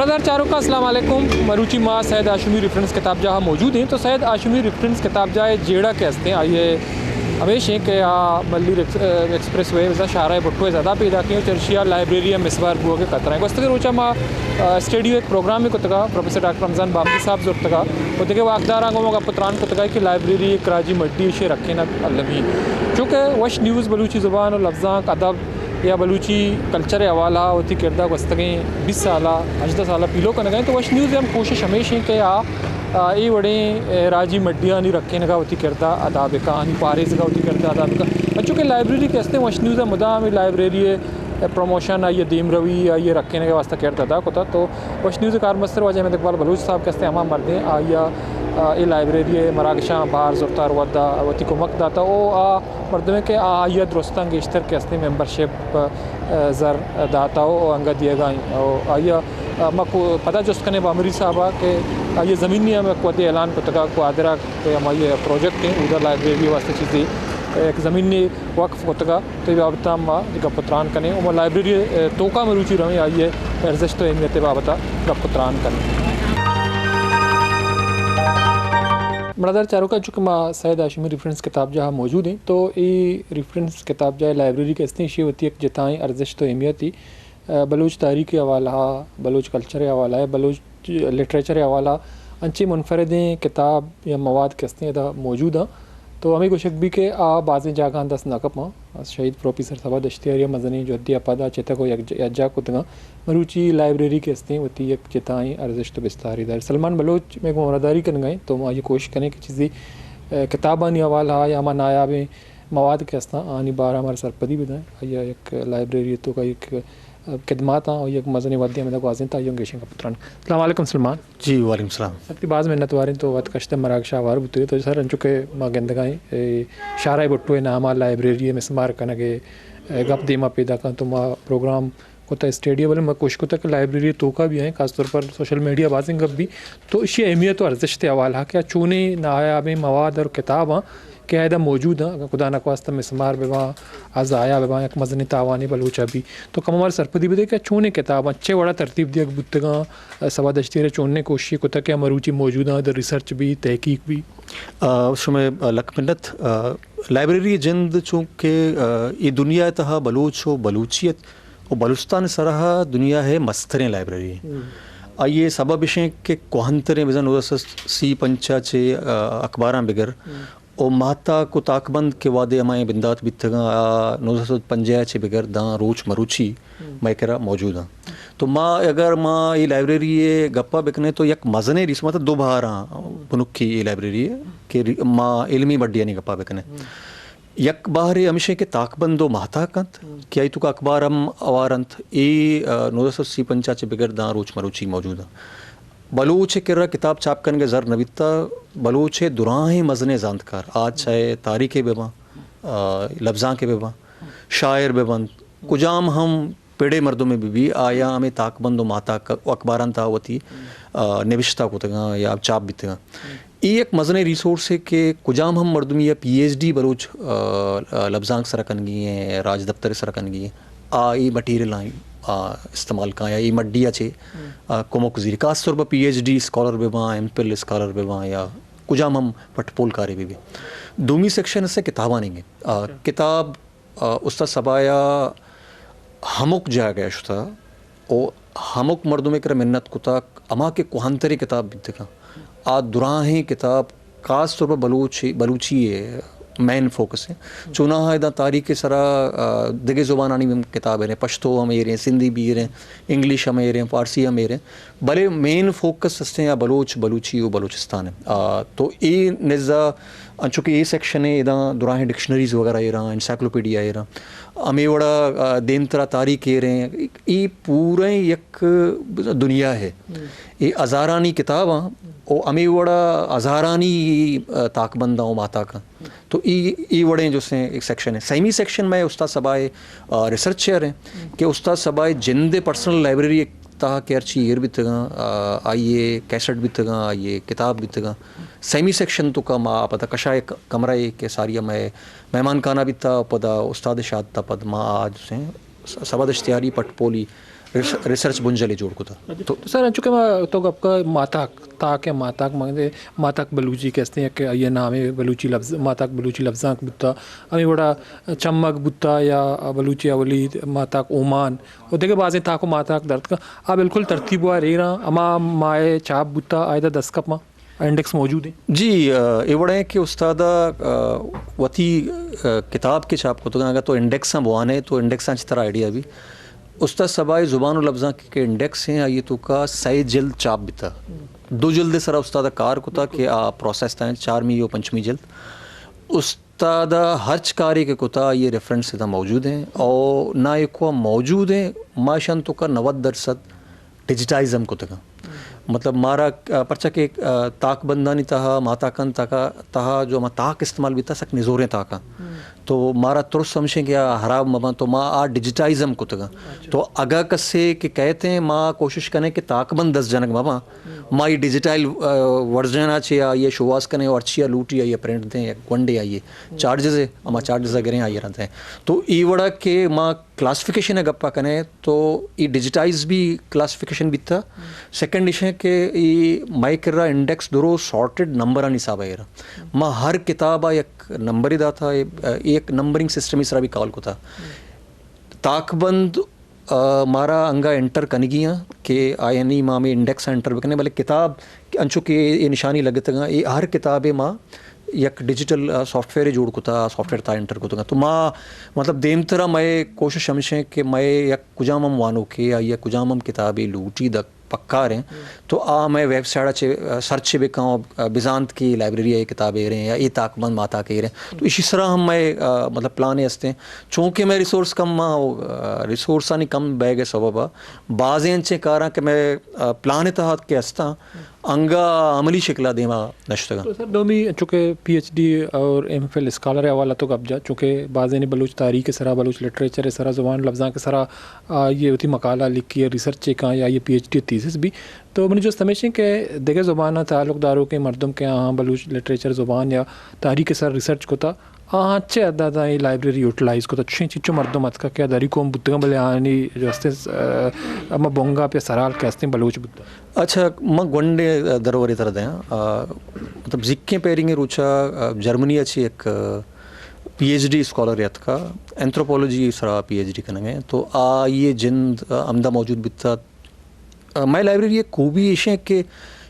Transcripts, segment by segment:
نظر چاروکاں، السلام علیکم۔ مروچی ما سید ہاشمی ریفرنس کتاب جاہ موجود ہیں، تو سید ہاشمی ریفرنس کتاب جاہ جیڑا کہ ہستیں، آئیے ہمیش ہیں کہ آ ملیر ایکس-، ایکسپریس وے بزاں شاہراہ بھٹو زیادہ پیدا کیں، چرشیا لائبریری مسمار بوگ کے خطرہ ہیں۔ گوستگے روچا ما، آ، اسٹیڈیو ایک پروگرام کتگا، پروفیسر ڈاکٹر رمضان بامگی صاحب زرتگا، و دگہ واکداراں گوں ما گپ تران کتگا کہ لائبریری کراچی مڈی اشی رکھیں المی، چونکہ وش نیوز بلوچی زبان و لفظاں ادب یا بلوچی کلچر ءِ حوالہ ءَ وتی کرد ءَ گوستگیں بیست سال ءَ، ہژدہ سال ءَ پیلو کنگ ءَ انت۔ وش نیوز ءِ ہم کوشش ہمیش انت کہ آ، آ، اے وڑیں، اے، راجی مڈیانی رکھینگ ءَ وتی کرد ءَ ادا بکن، آنی پاریزگ ءَ وتی کرد ءَ ادا بکن۔ انچو کہ لائبریری کہ استیں، وش نیوز ءَ مدام اے لائبریری ءِ پروموشن، آئی ءِ دیمروی، آئی ءِ رکھینگ ءِ واستہ کرد ادا کتا۔ تو وش نیوز ءِ کارمستر واجہ احمد اقبال بلوچ صاحب کہ استیں، ہما مردیں آئی ءَ، آ، اے لائبریری ءِ مراگشاں بہر زرتا، رود ءَ وتی کمک داتا۔ او آ مردمے کہ آ، آئی ءَ درستاں گیشتر کہ استیں ممبرشپ، آ، زر داتا و انگت دیگا ایں۔ و آئی ءَ، آ، ما کو-، پدا جست کنیں بامری صاحب ءَ کہ آئی ءَ زمینی ہم یک وھدے اعلان کتگا، گوادر ءَ کہ ہمائی ءِ پروجیکٹ ایں، اودا لائبریری ءِ واستہ چیزے، آ، یک زمینے وقف کتگا۔ تو اے بابت ءَ ہم ما گپ و تران کنیں۔ و ما لائبریری ءِ توکا مروچی رویں، آئی ءِ ارزشت و اہمیت ءِ بابت ءَ گپ و تران کنیں۔ برادر چاروکاں، چونکہ ما سید ہاشمی ریفرنس کتاب جاہ ءَ موجود ایں، تو اے ریفرنس کتاب جاہ لائبریری کہ استیں، ایشی وتی یک جتائیں ارزشت و اہمیتی، آ، بلوچ تاریخ ءِ حوالہ ءَ، بلوچ کلچر ءِ حوالہ ءَ، بلوچ لٹریچر ءِ حوالہ ءَ انچیں منفردیں کتاب یا مواد کہ استیں ادا موجود ایں۔ تو ہمے گوشگ بی کہ آ بازیں جاگہاں دست نہ کپاں۔ شہید پروفیسر صبا دشتیاری ءَ مزنیں جہدے ءَ پد آ چتگ و یک ج-، یکجاہ کتگاں۔ مروچی لائبریری کہ استیں وتی یک جتائیں ارزشت و بستارے دار۔ سلمان بلوچ مئے گوں ہمراہداری کنگا ایں، تو ما یہ کوشش کنیں کہ چیزے، آ، کتابانی حوالہ ءَ یا ہما نایابیں مواد کہ استاں، آنی بارہ ءَ مارا سرپدی بدائیں۔ آئی ءَ یک لائبریری ءِ توکا یک، آ، خدماتاں و یک مزنیں وھدے ہمدا گوازینتا، آئی ءَ ہم گیشیں گپ تران۔ السلام علیکم سلمان۔ جی، وعلیکم السلام۔ سر، تئی باز منت واریں، تو وت کشت ءَ مراگش ءَ ہوار بوتگ ئے۔ تو سر، انچو کہ ما گندگا ایں، اے، شاہراہ بھٹو ءِ نام ءَ لائبریری ءِ مسمار کنگ ءِ، اے، گپ دیما پیداک انت، تو ما پروگرام کتا اسٹیڈیو، بلے ما کوشش کتا کہ لائبریری ءِ توکا بہ آئیں، خاص طور پر سوشل میڈیا بازیں گپ بی، تو اشی اہمیت و ارزشت ءِ حوالہ کہ آ چونیں نایابیں مواد اور کتاباں کہ آ ادا موجود ایں، اگاں خدا نخواستہ مسمار بہ باں، آ ضائع بہ باں، یک مزنیں تاوانے بلوچ ءَ بی۔ تو کم مارا سرپدی بدے کہ چونیں کتاباں چہ وڑا ترتیب دیگ بوتگاں، صبا دشتیاری ءَ چونیں کوششے کتگ کہ آ مروچی موجود ایں، ادا ریسرچ بی، تحقیق بی؟ آ، شمئے، آ، لک منت۔ آ، لائبریری جند چونکہ، آ، اے دنیا ءِ تہا بلوچ و بلوچیت و بلوچستان ءِ سرا دنیا ءِ مستریں لائبریری۔ آئی ءِ سبب اش انت کہ کوہنتریں بزاں نوزدہ سد سی پنچ ءَ چہ، آ، اخباراں بگر و ماہتاک و تاکبند کہ وہدے ہمائیں بندات بیتگاں، آ نوزدہ سد پنجاہ ءَ چہ بگر داں روچ مروچی مئے کرا موجود ایں۔ تو ما اگر ما اے لائبریری ءِ گپا بکنیں تو یک مزنیں ریسمت دو بہراں بنکی اے لائبریری ءِ کہ ری-، ما علمی مڈیانی گپا بکنیں۔ یک بہرے ہمیش انت کہ تاکبند و ماہتاک انت کہ آئی توکا اخبار ہم ہوار انت۔ اے، آ، نوزدہ سد سی پنچ ءَ چہ بگر داں روچ مروچی موجود انت۔ بلوچ ءِ کرا کتاب چاپ کنگ ءِ زر نہ بیتا، بلوچ ءِ دراہیں مزنیں زانتکار، آ چاہے تاریخ ءَ بہ باں، آ، لبزانک ءَ بہ باں، شاعر بہ بنت، کجام ہم پڑے مردمے بہ بی، آیاں ہمے تاکبند و ماہتاک و اخباراں تہا وتی، آ، نبشتہ کتگاں یا چاپ بیتگاں۔ اے یک مزنیں ریسورسے کہ کجام ہم مردمے یا پی ایچ ڈی بلوچ، آ، آ، لبزانک سرا کنگی ایں، راجدپتر سرا کنگی ایں، آ اے مٹیریل آں، آ، استعمال کاں یا اے مڈی ءَ چہ، آ، کمک زیری۔ خاص طور پر پی ایچ ڈی اسکالر بہ باں، ایم فل اسکالر بہ باں یا کجام ہم پٹ پول کارے بہ بی۔ دومی سیکشن است کتابانی۔ آ، کتاب آ، استاد صبا ءَ ہمک جاگہ ءَ شتا و ہمک مردمے کرا منت کتا، ہما کہ کوہنتریں کتاب بیتگاں، آ دراہیں کتاب خاص طور پر بلوچی، بلوچی ءِ مین فوکس ایں۔ چوناہا ادا تاریخ ءِ سرا، آ، دگہ زبانانی ہم کتاب ایر ایں، پشتو ہم ایر ایں، سندھی بھی ایر ایں، انگلش ہم ایر ایں، فارسی ہم ایر ایں۔ بلے مین فوکس استیں آ بلوچ، بلوچی و بلوچستان ایں۔ آ، تو اے نزا انچو کہ اے سیکشن ایں، ادا دراہیں ڈکشنریز وغیرہ ایراں، انسائیکلوپیڈیا ایراں۔ ہمے وڑا، آ، دیمترا تاریخ ایریں۔ اے پوریں یک دنیا ہے۔ اے ہزارانی کتاباں و ہمے وڑا ہزارانی، آ، تاکبنداں و ماہتاکاں۔ تو اے، اے وڑیں جو سے ایک سیکشن ہے۔ سیمی سیکشن میں استاد صبا ءِ، آ، ریسرچ شیئر ہیں کہ استاد صبا ءِ جند ءِ پرسنل لائبریری تہا کہ ہرچی ایر بیتگاں، آ، آئی ءِ کیسٹ بیتگاں، آئی ءِ کتاب بیتگاں۔ سیمی سیکشن تو کا ما پدا کشا یک کمرہ ءَ کہ ساری ءَ مئے مہمان خانہ بیتا، پدا استاد شاد تا پد ما آج سے سبا دشتیاری پٹ پولی ریس-، ریسرچ بنجلے جوڑ کتا۔ تو سر، انچو کہ ما تو گپ کا ماتاک، تاک یا ماتاک مانگے، ماتاک بلوچی کہ ہستیں، یک آئی نام ہے بلوچی لفظ، ماتاک بلوچی لفظانک بوتا، ہمیں وڑا چمگ بوتا یا بلوچی اولی ماتاک اومان، و دگہ بازیں تاک و ماتاک درتکا، آ بالکل ترتیب وار ایران، ہما مائے چاپ بوتا، آئیدا دستکپ ما انڈیکس موجود ہیں۔ جی، آ، اے وڑ ہیں کہ استاد، آ، وتی، آ، کتاب کے چاپ کتگاں، اگر تو انڈیکس ہم بوانے تو انڈیکس ہم چتر آئیڈیا بھی۔ استاد سبائے زبان و لفظاں کے انڈیکس ہیں، آئیے تو کا سئے جلد چاپ بیتا۔ دو جلد سرا استاد کار کتا کہ آ پروسیس تھا چارمی و پنچمی جلد۔ استاد ہرچ کارے کہ کتا آئیے ریفرنس تھا موجود ہیں، اور نہ ایک موجود ہیں، ماشان تو کا نود درصد ڈیجیٹائز ہم کتگاں۔ مطلب مارا، آ، پرچا کہ، آ، تاک بندانی تہا، ماتاکن تہا، تہا جو ما تاک استعمال بیتا سک نزوریں تاکاں۔ تو مارا ترس ہمشیں کہ آ ہراب مباں، تو ما آ ڈیجیٹائز ہم کتگاں۔ تو اگا کسے کہ کہتے ہیں ما کوشش کنیں کہ تاک بند دست جنگ مباں، ما یہ ڈیجیٹائل، آ، ورژن آ چے آئیے شواز کنیں اور اچھی لوٹی آئیے پرنٹ دیں یا گونڈے آئیے چارجز ہے، ہما چارجز گریں آئیے رہتے ہیں۔ تو ای وڑا کہ ما کلاسیفیکیشن ء گپ ء کنیں تو ای ڈیجیٹائز بھی کلاسیفیکیشن بیتا۔ سیکنڈ ایش ہے کہ ای مئے کرا انڈیکس درو سارٹڈ نمبرانی حساب ء ایرا۔ ما ہر کتاب ء یک نمبرے داتا، اے، اے یک نمبرنگ سسٹم سرا بھی کال کتا۔ تاکبند، آ، مارا انگا انٹر کنگی ہیں کہ آیانی ما ہمیں انڈیکس انٹر بکنیں، بلے کتاب انچو کہ اے نشانی لگتگاں، اے ہر کتابے ما یک ڈیجیٹل، آ، سافٹ ویئر جوڑ کتا، سافٹ ویئر تا انٹر کتگا۔ تو ما، مطلب، دیمترا مئے کوشش ہمشیں کہ مئے یک کجام ہم وانوکے یا یک کجام ہم کتابے لوٹی دک پکار ہیں، تو آ مئے ویب سائٹ چے، آ، سرچ بکاں، آ، بزانت کی لائبریری ء کتاب ایریں یا اے تاکبند ماتا کے ایریں۔ تو اسی سرا ہم مئے، آ، مطلب، پلانے ہستیں۔ چونکہ مئے ریسورس کم، آ، ریسورسانی کم بیگ سبب آ بازیں انچیں کاراں کہ مئے، آ، پلان تحت کے ہستاں، انگا عملی شکل ء دیما نشتگاں۔ تو سر، دومی چونکہ پی ایچ ڈی اور ایم فل اسکالر حوالہ تو گپ جا، چونکہ بازیں بلوچ تاریخ سرا، بلوچ لٹریچر سرا، زبان لفظاں کے سرا، آ، یہ وتی مقالہ لکھی ہے، ریسرچ چیکاں یا یہ پی ایچ ڈی تھیسس بھی۔ تو منی جست ہمیشیں کہ دگہ زباناں تعلق داروکیں مردم کہ آہاں بلوچ لٹریچر، زبان یا تاریخ سر ریسرچ کتا، آہاں چہ حد ء اے لائبریری یوٹیلائز کت؟ چشیں چچو مردم اتکگ کہ آ دری قوم بوتگاں، بلے آہانی جو است، آ، ہما بنگاپ یا سرحال کہ استیں بلوچ بوتگ۔ اچھا، من گونڈیں، آ، درورے تر دیاں۔ آ، مطلب، زیکیں پیرنگیں روچا، آ، جرمنی ء چہ یک، آ، پی ایچ ڈی اسکالر اتکا، اینتھروپولوجی سرا پی ایچ ڈی کنگ ء، تو آئی ء جند، آ، ہمدا موجود بیتا۔ آ، مئے لائبریری ء خوبی ایش کہ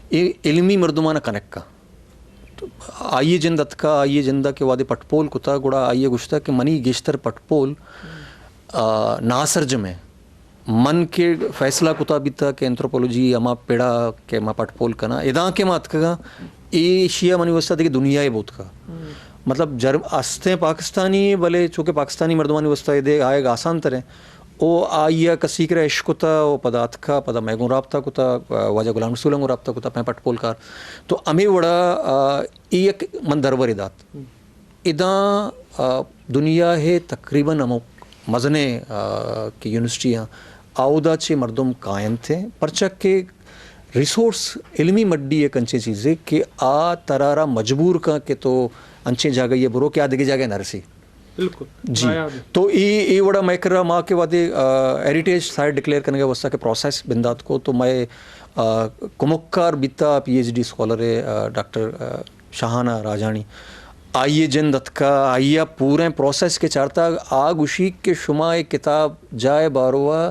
اے علمی مردمان کنیکا۔ تو آئی ء جند اتکا، آئی ء جند ء کہ وہدے پٹ پول کتا، گڑا آئی ء گوشتا کہ منی گیشتر پٹ پول، آ، ناسرجم ء۔ من کہ فیصلہ کتا بیتا کہ اینتھروپولوجی ہما پڑا کہ ما پٹ پول کناں، ادا کہ ما اتکگاں، ایشیا منی واسطہ دگہ دنیا ء بوتکا۔ مطلب، جرم استیں پاکستانی، بلے چونکہ پاکستانی مردمانی واسطہ ادے آیگ آسان تر ہے۔ او آئی ء کسی کرا اشکتا، او پدا اتکا، پدا مئے گوں رابطہ کتا، واجہ غلام رسول ء گوں رابطہ کتا، مئے پٹ پول کار۔ تو ہمے وڑا، آ، اے یک من درورے دات۔ ادا، آ، دنیا ہے تقریباً ہمو مزنیں، آ، کہ یونیورسٹی ہیں، آودا چے مردم کائنت ہیں، پرچا کہ ریسورس، علمی مڈی یک انچیں چیزے کہ آ ترارا مجبور کن کہ تو انچیں جاگہ یہ برو کہ آ دگہ جاگہ نہ رسی۔ بالکل۔ جی۔ نایاب ہے۔ تو اے، اے وڑا مئے کرا ما کہ وہدے، آ، ہیریٹیج سائٹ ڈکلیئر کنگ ء واسطہ کہ پروسیس بندات کو، تو مئے، آ، کمکار بیتا پی ایچ ڈی اسکالر ء، آ، ڈاکٹر، آ، شاہانہ راجانی۔ آئی ء جند اتکا، آئی ء پوریں پروسیس کہ چارتا، آ گوشی کہ شما اے کتاب جائے باروا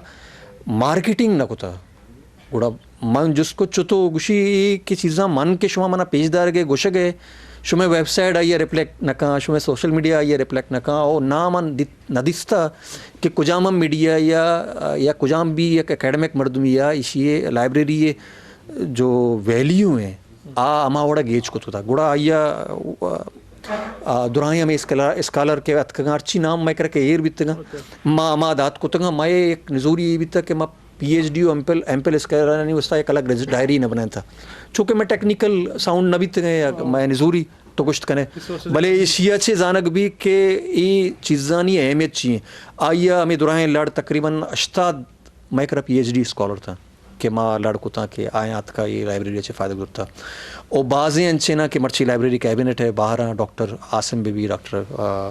مارکیٹنگ نہ کتا۔ گڑا من جست کت چتو؟ گوشی، اے کہ چیزاں من کہ شما منا پیش دارگ ء گوشگ ء، شمئے ویب سائٹ آئی ء ریفلیکٹ نہ کن، شمئے سوشل میڈیا آئی ء ریفلیکٹ نہ کن، او نہ من دیت-، نہ دیستا کہ کجام ہم میڈیا یا، یا کجام بھی یک اکیڈمک مردمی یا ایشی ء لائبریری ء جو ویلیو ہیں، آ ہما وڑا گیج کت کتا۔ گڑا آئی ء، آ، درائیں ہمے اسکالر، اسکالر کہ اتکگاں، ہرچی نام مئے کرا کہ ایر بیتگاں، ما ہما دات کتگاں، مئے یک نزوری اے بیتگ کہ ما پی ایچ ڈی و ایم پل، ایم پل اسکالرانی واسطہ یک الگ رج-، ڈائری نہ بنائینتا۔ چونکہ مئے ٹیکنیکل ساؤنڈ نہ بیتگیں یا مئے نزوری تو گوشت کنے۔ بلے ایشی ء چے زانگ بی کہ اے چیزانی اہمیت چی ہیں۔ آئی ء ہمے دراہیں لڑ تقریباً ہشتاد مئے کرا پی ایچ ڈی اسکالر تھا کہ ما لڑ کتاں کہ آیاں اتکا اے لائبریری ء چے فائدہ گرتا۔ او بازیں انچیں نا کہ مرچی لائبریری کیبنٹ ہے، باہر ڈاکٹر عاصم بی بی، ڈاکٹر، آ،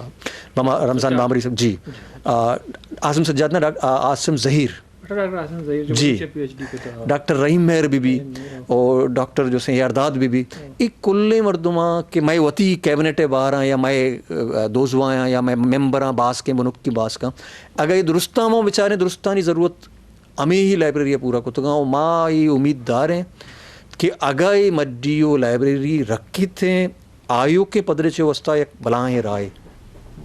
بما-، رمضان بامری صاحب، جی۔ آ، عاصم سجاد نا، ڈاک-، آ، عاصم ظہیر۔ ڈاکٹر حسن ظہیر جو جی۔ پی ایچ ڈی کتا۔ ڈاکٹر رحیم مہر بی بی، او ڈاکٹر جو سے یارداد بی بی، ای کلیں مردماں کہ مئے وتی کیبنٹ ء بہراں یا مئے، ا، دوزوایاں یا مئے ممبراں باسکیں بنکی باسکاں، اگہ اے درستاں ما بچاریں، درستانی ضرورت ہمے ہی لائبریری ء پورا کتگاں، و ما اے امید داریں کہ اگہ اے مڈی و لائبریری رکیتیں، آیوکیں پدریچ ء واستا یک بلاہیں راہے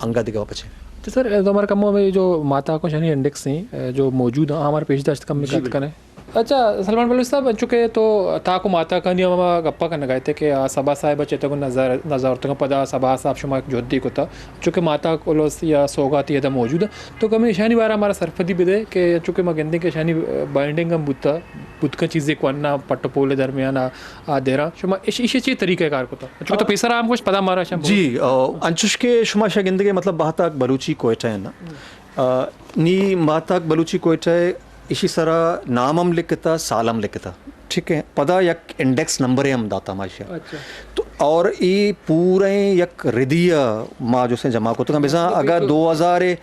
انگا دگہ پچے۔ تو سر، تو ہمارا کمو ہمیں جو ماتا کو شانی انڈیکس ہیں، جو موجود ہیں، ہمارے پیش داشت کم جی، کت بالکل۔ کنے۔ اچھا، سلمان بلوچ صاحب، چونکہ تو تاک و ماتا کانی ہم گپا کنگا تے کہ آ سبا صاحب چیتگ و نظر، نظر تک پدا سبا صاحب شما جہدی کتا۔ چونکہ ماتا کلوس یا سوگاتی ادا موجود ہے۔ تو کمی اشانی بارا ہمارا سرپدی بدے کہ چونکہ ما گندیں کہ اشانی بائنڈنگ ہم بوتا، بوتکا چیزیں کو انا پٹ و پول درمیان آ، آ دیرا۔ شما اش، اش چی طریقہ کار کتا؟ چونکہ تو پیسر ہم کچھ پدا مارا شم جی، آ، انچوش کہ شما شا گندگے مطلب بہتاک بلوچی کوئٹہ ہے نا۔ آ، نی ماتاک بلوچی کوئٹہ ء ایشی سرا نام ہم لکھتا، سال ہم لکھتا۔ ٹھیک ہے، پدا یک انڈیکس نمبر ہم داتا ما ایشی ء۔ اچھا۔ تو اور ای پورے یک ردی ء ما جو سے جمع کتگاں، بزاں اگا دو ہزار ء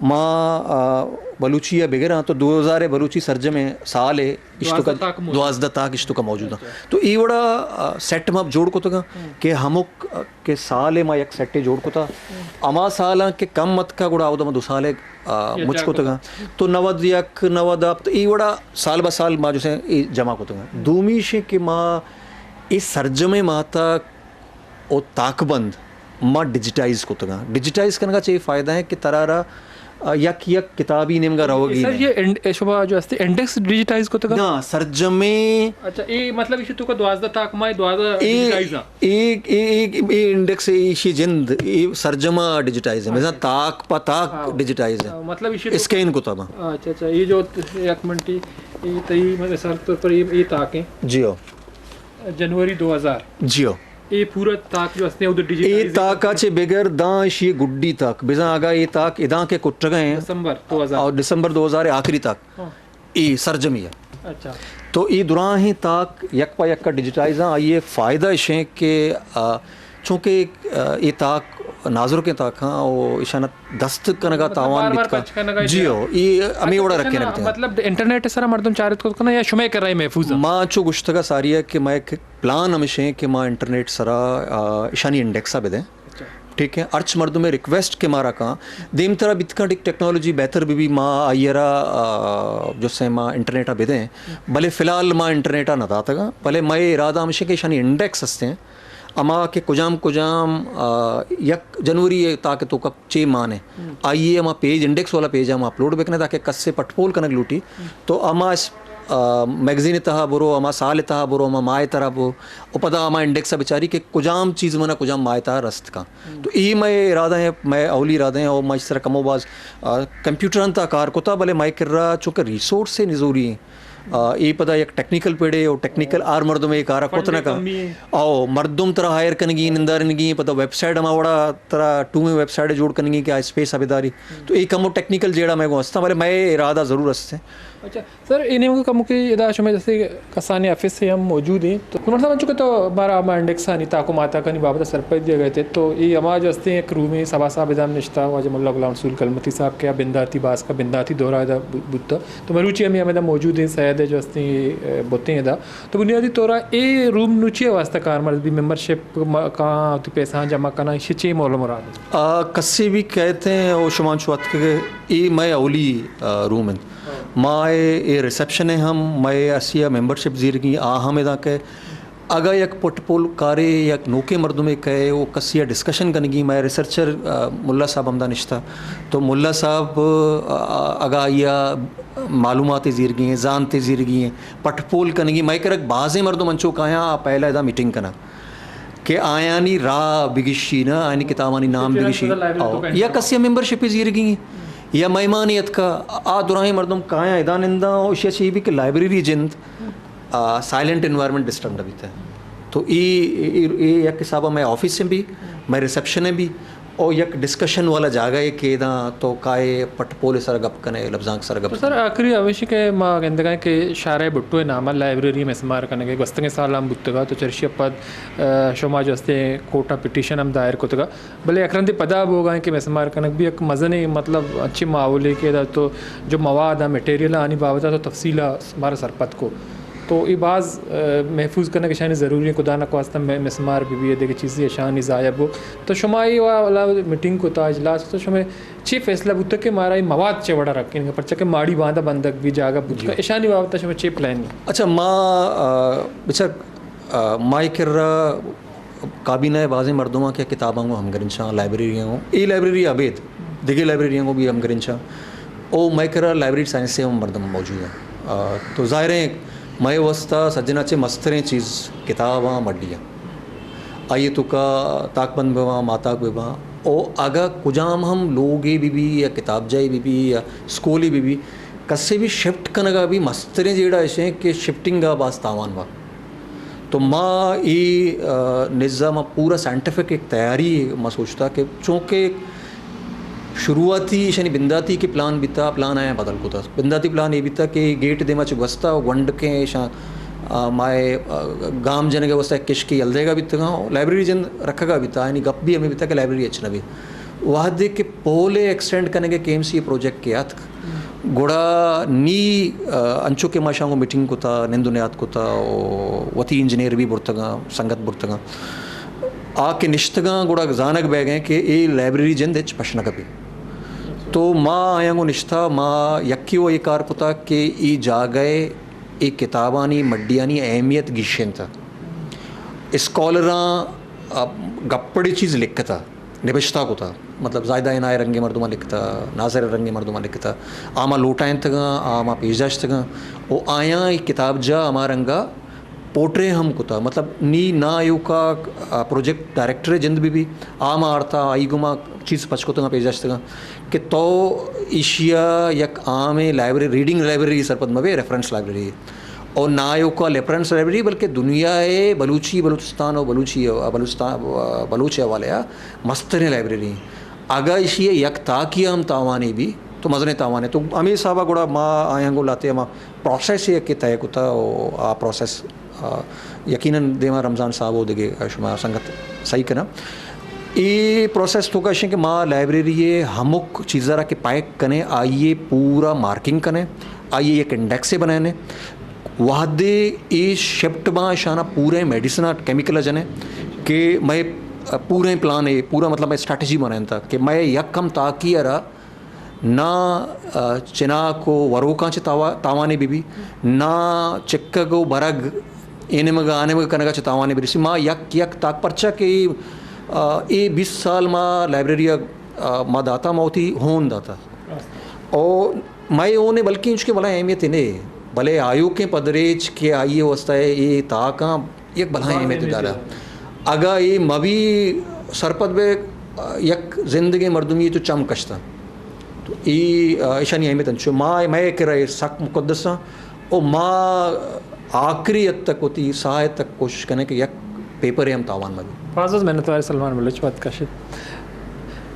ما، آ، بلوچی ء بگراں تو دو ہزار ء بلوچی سرجمیں سال ء اشتکا دوازدہ تاک موجود۔ دوازدہ تاک اشتکا موجود ہیں۔ اچھا۔ تو ای وڑا، آ، سیٹ ما جوڑ کتگاں کہ ہمک کہ سال ء ما یک سیٹے جوڑ کتا۔ ہما سالاں کہ کم اتکا گڑا اودا ما دو سال ء، آ، مچ کتگاں۔ تو نود یک، نود ہفت، ای وڑا سال بہ سال ما جو سے ای جمع کتگاں۔ دومی شے کہ ما ای سرجمیں ماتا او تاکبند ما ڈیجیٹائز کتگاں۔ ڈیجیٹائز کنگا چے فائدہ ہے کہ ترارا، آ، یک یک کتابی نیمگا روگی سر، نے۔ یہ انڈ-، اے شما جو ہستے انڈیکس ڈیجیٹائز کتگا؟ نا، سرجمیں اچھا، اے مطلب ایشی تو کا دوازدہ تاک ما دوازدہ اے، ڈیجیٹائز ہیں۔ اے، اے، اے، اے انڈیکس ایشی جند، اے سرجمہ ڈیجیٹائز ہے۔ مثلا اچھا۔ تاک پہ تاک ہاں۔ ڈیجیٹائز ہے۔ ہاں، مطلب ایشی تو اسکین کتاباں۔ اچھا، اچھا، یہ جو یک منٹ، یہ تئی مثال طور پر یہ، یہ تاک ہیں۔ جی ہو۔ جنوری دو ہزار۔ جی ہو۔ اے پورا تاک جو ہستے ہیں، ادھر اے ڈیجیٹائز تاکا چے بغیر داں ایشی گڈی تاک۔ بزاں اگا اے تاک اداں کے کٹگئے ہیں۔ دسمبر دو ہزار۔ اور دسمبر دو ہزار آخری تاک۔ ہاں۔ اے سرجمی ہے۔ اچھا۔ تو اے دراہیں تاک یک پہ یک ڈیجیٹائز ہیں، آئی ء فائدہ اش ہیں کہ، آ، چونکہ، آ، اے تاک نازرکیں تاک ہاں، او اشانت دست کنگا مطلب تاوان بار بار بیت کا۔ پچ کنگا جی ہو، اے ہمیں اچھا، وڑا اچھا رکھے نا، نبیتا۔ مطلب انٹرنیٹ سرا مردم چارت کو کنا یا شمے کر رہے محفوظ ہیں؟ ما چو گشتگا ساری ہے کہ میں ایک پلان ہمیش ہیں کہ ما انٹرنیٹ سرا، آ، اشانی انڈیکسا بدیں۔ اچھا۔ ٹھیک ہے، ہرچ مردمے ریکویسٹ کہ مارا کاں، دیمترا بیت کنت ٹیکنالوجی بہتر بہ بی، ما آئی ء را، آ، جو سے ما انٹرنیٹ ء بدیں، بلے فی الحال ما انٹرنیٹ ء نہ داتگاں، بلے مئے ارادہ ہمیش کہ ایشانی انڈیکس ہستیں، ہما کہ کجام کجام، آ، یک جنوری ء تاکہ توکا چے مان ہے، آئی ء ہما پیج، انڈیکس والا پیج ہم اپلوڈ بکنیں تاکہ کسے پٹ پول کنگ لوٹی تو ہما اس، آ، میگزین تہا برو، ہما سال تہا برو، ہما ماہ تہا برو، و پدا ہما انڈیکس ء بچاری کہ کجام چیز منا کجام ماہ تہا رست کاں۔ تو ای مئے ارادہ ہیں، مئے اولی ارادہ ہیں، اور ما اس طرح کمو باز، آ، کمپیوٹران تا کار کتا، بلے مئے کرا چونکہ ریسورس نزوری ہیں۔ آ، ای پدا یک ٹیکنیکل پیڑے اور ٹیکنیکل آر مردم ای کارا کت نہ کن۔ او مردم ترا ہائر کنگی، نندارنگی، پدا ویب سائٹ ہما وڑا ترا ٹومیں ویب سائٹ جوڑ کنگی کہ آ اسپیس ابداری۔ تو ای کمو ٹیکنیکل جیڑا مئے گو ہستا، بلے مئے ارادہ ضرور ہستے۔ اچھا، سر، اے نیمگا کموکے ادا شمئے دستے کسانیں آفس ہم موجود ہیں۔ تو عمر صاحب، چونکہ تو مارا ہما انڈیکسانی تاک و ماتاکانی بابت سرپد دیگ ء ات، تو اے ہما جو ہستیں یک رومے سبا صاحب ادا ہم نشتہ، واجہ ملا غلام رسول کلمتی صاحب کہ آ بنداتی باسکا بنداتی دورہ ادا بو-، بوتا۔ تو مروچی ہمیں ہمیں ادا موجود ہیں، سید جو ہستیں، اے، بوتیں ادا۔ تو بنیادی طورا اے روم نوچی واسطہ کارمرز بی، ممبرشپ ما-، کاں، وتی پیسہ جمع کناں، ایشی چے مول و مراد؟ آ، کسے بھی کہتے ہیں، او شما چو اتکگے، اے مئے اولی، آ، روم انت۔ ما اے، اے ریسپشن ء ہم مئے اسیا ممبرشپ زیرگی، آ ہم ادا کہ اگا یک پٹ پول کارے یک نوکیں مردمے کئے او کسی ء ڈسکشن کنگی، مئے ریسرچر، آ، ملا صاحب ہمدا نشتہ، تو ملا صاحب، آ، اگا آئی ء معلومات زیرگی ہیں، زانت زیرگی ہیں، پٹ پول کنگی، مئے کرک بازیں مردم انچو کایاں آ پہلا ادا میٹنگ کناں۔ کہ آیانی راہ بگشی نا، آیانی کتابانی نام بگشی۔ او، یا کسی ممبرشپ زیرگی یا مہمانی اتکا، آ دراہیں مردم کایاں ادا ننداں، او اشیا چی بھی کہ لائبریری جند، آ، سائلنٹ انوائرمنٹ ڈسٹرب نہ بیتا۔ تو ای، ای، ای یک حسابا مئے آفس ہیں بھی، مئے ریسپشن ہیں بھی، او یک ڈسکشن والا جاگہ ہے کہ ادا تو کائے پٹ پول سر گپ کنے، لبزانک سر گپ تو سر کنے۔ آخری ہمیشی کہ ما گندگا کہ شارع بھٹو نام لائبریری مسمار کنگے، گوستگیں سال ہم بوتگا، تو چرشی پد، آ، شما جو ہستے کورٹ پٹیشن ہم دائر کتگا۔ بلے یک رندے پدا بوگا کہ مسمار کنگ بھی یک مزنیں، مطلب، اچھی ماحولے کہ ادا تو جو مواد آ، مٹیریل آنی بابت تو تفصیل مارا سرپد کو۔ تو اے باز، آ، محفوظ کنگ اشانی ضروری ہے، خدا نخواستہ مے-، مسمار بھی بھی ہے، دیگہ چیزی اشانی ضائع بو۔ تو شما اے والا میٹنگ کو تا اجلاس تو شما چی فیصلہ بوتا کہ مارا اے مواد چے وڑا رکھیں، پرچہ کہ ماڑی باندا بندگ بھی جاگہ بوتا، جی۔ اشانی بابت شما چی پلان ہے؟ اچھا، ما، آ، بچار، آ، ما اے کرا کابینہ ء بازیں مردماں کہ کتاباں گوں ہمگرنچاں، لائبریریاں گوں، اے لائبریری ابید دگہ لائبریریاں گوں بھی ہمگرنچاں، او مئے کرا لائبریری سائنس ء ہم مردم موجود ہیں۔ آ، تو ظاہر ہیں مئے واسطہ سجنا چہ مستریں چیز کتاباں مڈیاں، آئی توکا تاکبند بباں، ماتاک بباں، او اگہ کجام ہم لوگے بہ بی یا کتابجاہے بہ بی یا اسکولے بہ بی، کسے بھی شفٹ کنگا بھی مستریں جیڑا ایشیں کہ شفٹنگ ء باز تاوان با۔ تو ما اے، آ، نظام پورا سائنٹیفک ایک تیاری ما سوچتا کہ چونکہ شروعاتی ایشانی بنداتی کہ پلان بیتا، پلان آیا بدل کتا۔ بنداتی پلان اے بیتا کہ گیٹ دیما چہ گوستا و گونڈکیں ایشاں، آ، مائے، آ، گام جنگ واسطہ کشکی یل دیگا بیتگاں، لائبریری جند رکھگا بیتا، یعنی گپ بھی ہمیں بیتا کہ لائبریری اچ نہ بی۔ وہدے کہ پول ء ایکسٹینڈ کنگ ء کے ایم سی ء پروجیکٹ کہ اتک، گڑا نی، آ، انچو کہ ما شانگو میٹنگ کتا، نند و نیاد کتا، و وتی انجینئر بھی برتگاں، سنگت برتگاں۔ آ کہ نشتگاں، گڑا زانگ بیگیں کہ اے لائبریری جند ہچ پش نہ کپی۔ تو ما آیاں گوں نشتا، ما یکی و اے کار کتا کہ اے جاگہ ء اے کتابانی مڈیانی اہمیت گیشینت۔ اسکالراں، آ، گپڑی چیز لکھتا۔ نبشتہ کتا، مطلب زاہدہ عنایت رنگیں مردماں لکھتا، ناصر رنگیں مردماں لکھتا، آ ما لوٹائینتگاں، آ ما پیش داشتگاں، و آیاں اے کتاب جا ہما رنگا پورٹرے ہم کتا، مطلب نی نا ایوکا، آ، پروجیکٹ ڈائریکٹر جند بہ بی، آ ما آرتا، آئی گما چیز پچ کتگاں، پیش داشتگاں کہ تو ایشیا یک عامیں لائبریری، ریڈنگ لائبریری سرپد مبے، ریفرنس لائبریری۔ اور نہ آیوکا ریفرنس لائبریری، بلکہ دنیا ء بلوچی، بلوچستان و بلوچی، بلوچستان، بلوچ حوالے ء مستریں لائبریری۔ اگہ ایشی ء یک تاکی ہم تاوانے بی تو مزنیں تاوانے۔ تو ہمے حسابا گڑا ما آیاں گوں لاتے ہما پروسیس ء کہ طے کتا و آ پروسیس، آ، یقیناً دیما رمضان صاحب و دگہ شما سنگت صحیح کنا۔ اے پروسیس تو کشیں کہ ما لائبریری ء ہمک چیزا را کہ پیک کنے، آئی ء پورا مارکنگ کنے، آئی ء یک انڈیکس بنائنے۔ وہدے اے شفٹ باں، اشانا پورے میڈیسن ء کیمیکل ء جنے کہ مئے پورے پلان ء پورا، مطلب، مئے اسٹریٹجی بنائینتا کہ مئے یک ہم تاکی ء را نہ، آ، چناک و وروکاں چہ تاوا-، تاوانے بہ بی، نہ چکگ و برگ، اے نیمگ ء آ نیمگ ء کنگ ء چہ تاوانے برسی۔ ما یک یک تاک، پرچا کہ، آ، اے بیست سال ما لائبریری ء، آ، ما داتا، ما وتی ہون داتا۔ او مئے ہون ء بلکیں انچکہ بلاہیں اہمیت نے، بلے آیوکیں پدریچ کہ آئی ء واسطہ اے تاکاں یک بلاہیں اہمیت دارا۔ اگاں اے مبی سرپد بے، یک زندگیں مردمی تو چم کشتا۔ تو اے، آ، ایشانی اہمیت انچو۔ ما، مئے کرا اے سک مقدس آں۔ او ما آخری حد تک وتی ساہ تک کوشش کنیں کہ یک پیپرے ہم تاوان مہ بی۔ باز باز منتوار سلمان بلوچ وقت کشت۔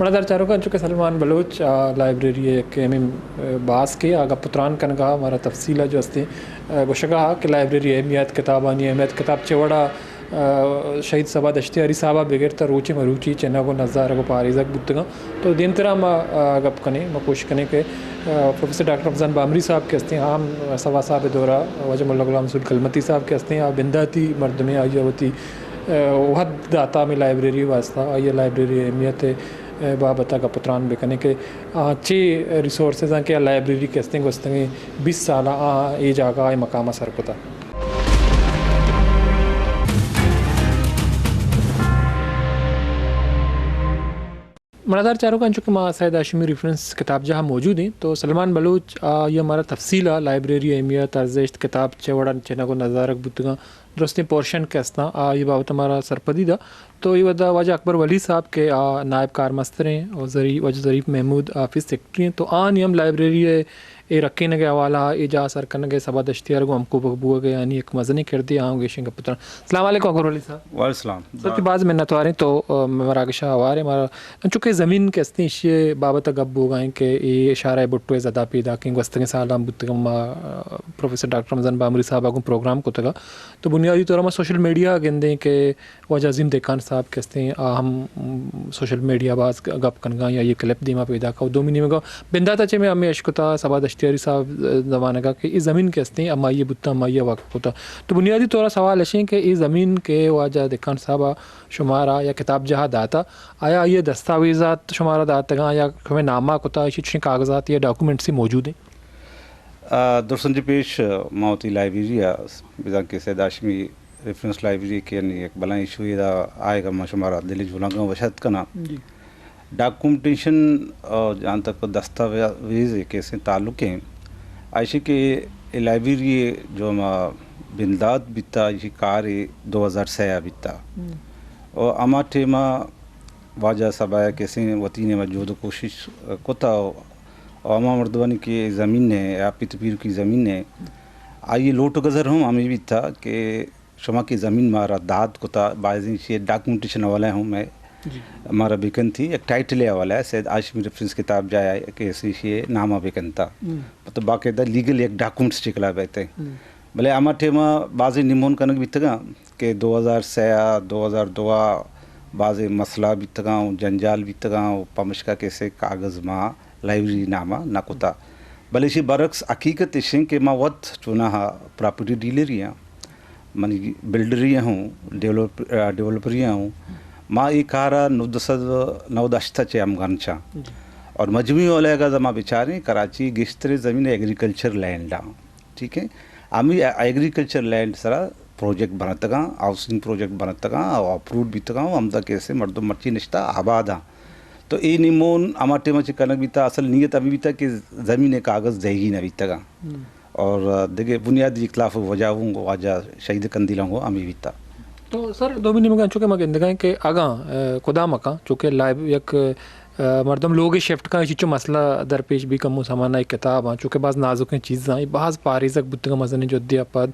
مڑادار چاروکاں، چونکہ سلمان بلوچ، آ، لائبریری ء یک اہمیں، آ، باسکے آ گپ و تران کنگا، مارا تفصیل ء جو ہستے، آ، گوشگا کہ لائبریری اہمیت، کتابانی اہمیت، کتاب چے وڑا، آ، شہید صبا دشتیاری صاحب ء بگر تا روچے مروچی چنگ و نزارگ و پاریزگ بوتگاں۔ تو دیمترا ما، آ، گپ کنیں، ما کوشش کنیں کہ، آ، پروفیسر ڈاکٹر رمضان بامری صاحب کہ ہستیں، عام صبا صاحب ء دورا واجہ ملا غلام رسول کلمتی صاحب کہ ہستیں، آ بنداتی مردمے، آئی ء وتی، آ، وھد داتا ہمے لائبریری واسطہ، آئی ء لائبریری اہمیت ء بابت ء گپ و تران بکنیں کہ آ چے ریسورسز آں کہ آ لائبریری کہ ہستیں گوستگیں بیست سال ء آ اے جاگہ ء مقام ء سر کتا۔ مڑادار چاروکاں، انچو کہ ما سید ہاشمی ریفرنس کتابجاہ ء موجود ایں، تو سلمان بلوچ آ، آئی ء مارا تفصیل ء لائبریری ء اہمیت، ارزشت، کتاب چے وڑا چنگ و نزارگ بوتگاں، درستیں پورشن کہ استاں، آ، آئی بابت ء مارا سرپدی دا۔ تو اے وھد ء واجہ اکبر ولی صاحب کہ آ نائب کارمستر ایں اور ظری-، واجہ ظریف محمود آفس سیکرٹری ایں، تو آنی ہم لائبریری ء اے رکینگ ءِ حوالہ ءَ، اے جاہ سر کنگ ءِ، سبا دشتیار گوں ہمکوپگ بوگ ءِ آنی یک مزنیں کردے، آ ہم گیشیں گپ اتران۔ السلام علیکم اکبر ولی صاحب۔ وعلیکم السلام۔ سر، تو باز منتواریں تو، آ، مراگش ءَ ہوارے مارا۔ انچو کہ زمین کہ استیں، ایشی ءِ بابت ءَ گپ بوگا ایں کہ اے اشارہ بھٹو ءِ زدا پیداکیں، گوستگیں سالاں بوتگ، ما، آ، پروفیسر ڈاکٹر رمضان بامری صاحب ءَ گوں پروگرام کتگ ءَ۔ تو بنیادی طور ءَ ما سوشل میڈیا ءَ گندیں کہ واجہ عظیم دہقان صاحب کہ استیں، آ ہم، م، سوشل میڈیا باز گ-، گپ کنگا یا یہ کلپ دیما پیداک ءَ۔ دومی نیمگا بندات ءَ چہ میں ہمیں اشکتا، سبا دشتیاری صاحب، آ، زمانگا کہ اے زمین کہ استیں، ہمائی بوتا، ہمائی وقف کتا۔ تو بنیادی طور ءَ سوال اشیں کہ اے زمین کہ واجہ دہقان صاحب ءَ شمارا یا کتاب جاہ داتا، آیا آئی دستاویزات شمارا داتگاں یا شمے ناما کتا، ایشی چشیں کاغذات یا ڈاکومنٹس موجود ہیں؟ آ، درسنجی پیش، آ، ما وتی لائبریری ءَ، بزاں کہ سید ہاشمی ریفرنس لائبریری کہ یعنی یک بلاہیں ایشوے دا آئیگا، ما شمارا دل جولانگاں وش اتک کناں۔ جی۔ ڈاکومنٹیشن، آ، جہاں تک دستاویز کہ سے تعلق ہیں، ایشی کہ اے لائبریری جو ما بندات بیتا، ایشی کار دو ہزار سئے ءَ بیتا۔ ہم۔ و ہما ٹیما واجہ سبا ءَ کسیں وتی نیما جہد و کوشش کتا و، و ہما مردمانی کہ زمین ہے، یا پت پیرکی زمین ہے، آئی لوٹ و گزر ہم ہمیں بیتا کہ شما کہ زمین مارا داد کتا، باید ایشی ڈاکومنٹیشن حوالہ ہم ہے، جی۔ مارا بکن تھی، یک ٹائٹل حوالہ ہے، سید ہاشمی ریفرنس کتاب جاہ ہے کہ ایشی نامہ بکنتا۔ ہم۔ تو باقاعدہ لیگل یک ڈاکومنٹس شکلا بیتے۔ ہم۔ بلے ہما ٹیما بازیں نمون کنگ بیتگاں کہ دو ہزار سئے ءَ، دو ہزار دو ءَ بازیں مسئلہ بیتگاں و جنجال بیتگاں و پمشکا کسے کاغذ ما لائبریری ناما نہ کتا۔ بلے ایشی برعکس حقیقت ایشیں کہ ما وت چوناہا پراپرٹی ڈیلری آں، منی بلڈری ہوں، ڈیولپ-، آ، ڈیولپری ہوں۔ ما اے کارا نو دو سد نود ہشت چہ ہم گرنچاں۔ جی۔ اور مجموعی اولیگا ما بچاریں، کراچی گیشتر زمین ایگریکلچر لینڈ آں۔ ٹھیک ہے، ہمے ایگریکلچر لینڈ سرا پروجیکٹ بنتگاں، ہاؤسنگ پروجیکٹ بنتگاں، او اپروڈ بیتگاں، و ہمدا کیسے مردم مرچی نشتہ آباداں۔ تو اے نیمون ہما ٹیما چہ کنگ بیتا، اصل نیت ہمے بیتا کہ زمین کاغذ دئیگی نہ بیتگاں۔ ہم۔ اور دگہ بنیادی اختلاف وجہ ہوں واجہ شہید قندیل ہوں ہمے بیتا۔ تو سر، دومی نیمگا چونکہ ما گندگا ہیں کہ اگاں، آ، کدام اکاں، چونکہ لائب یک آ، مردم لوگے شفٹ کن، ایشی چو مسئلہ درپیش بی کمو سمانا ای کتاب آں، چونکہ باز نازکیں چیز آں، ای باز پاریزگ بوتگاں مزنیں جہدے آ پد،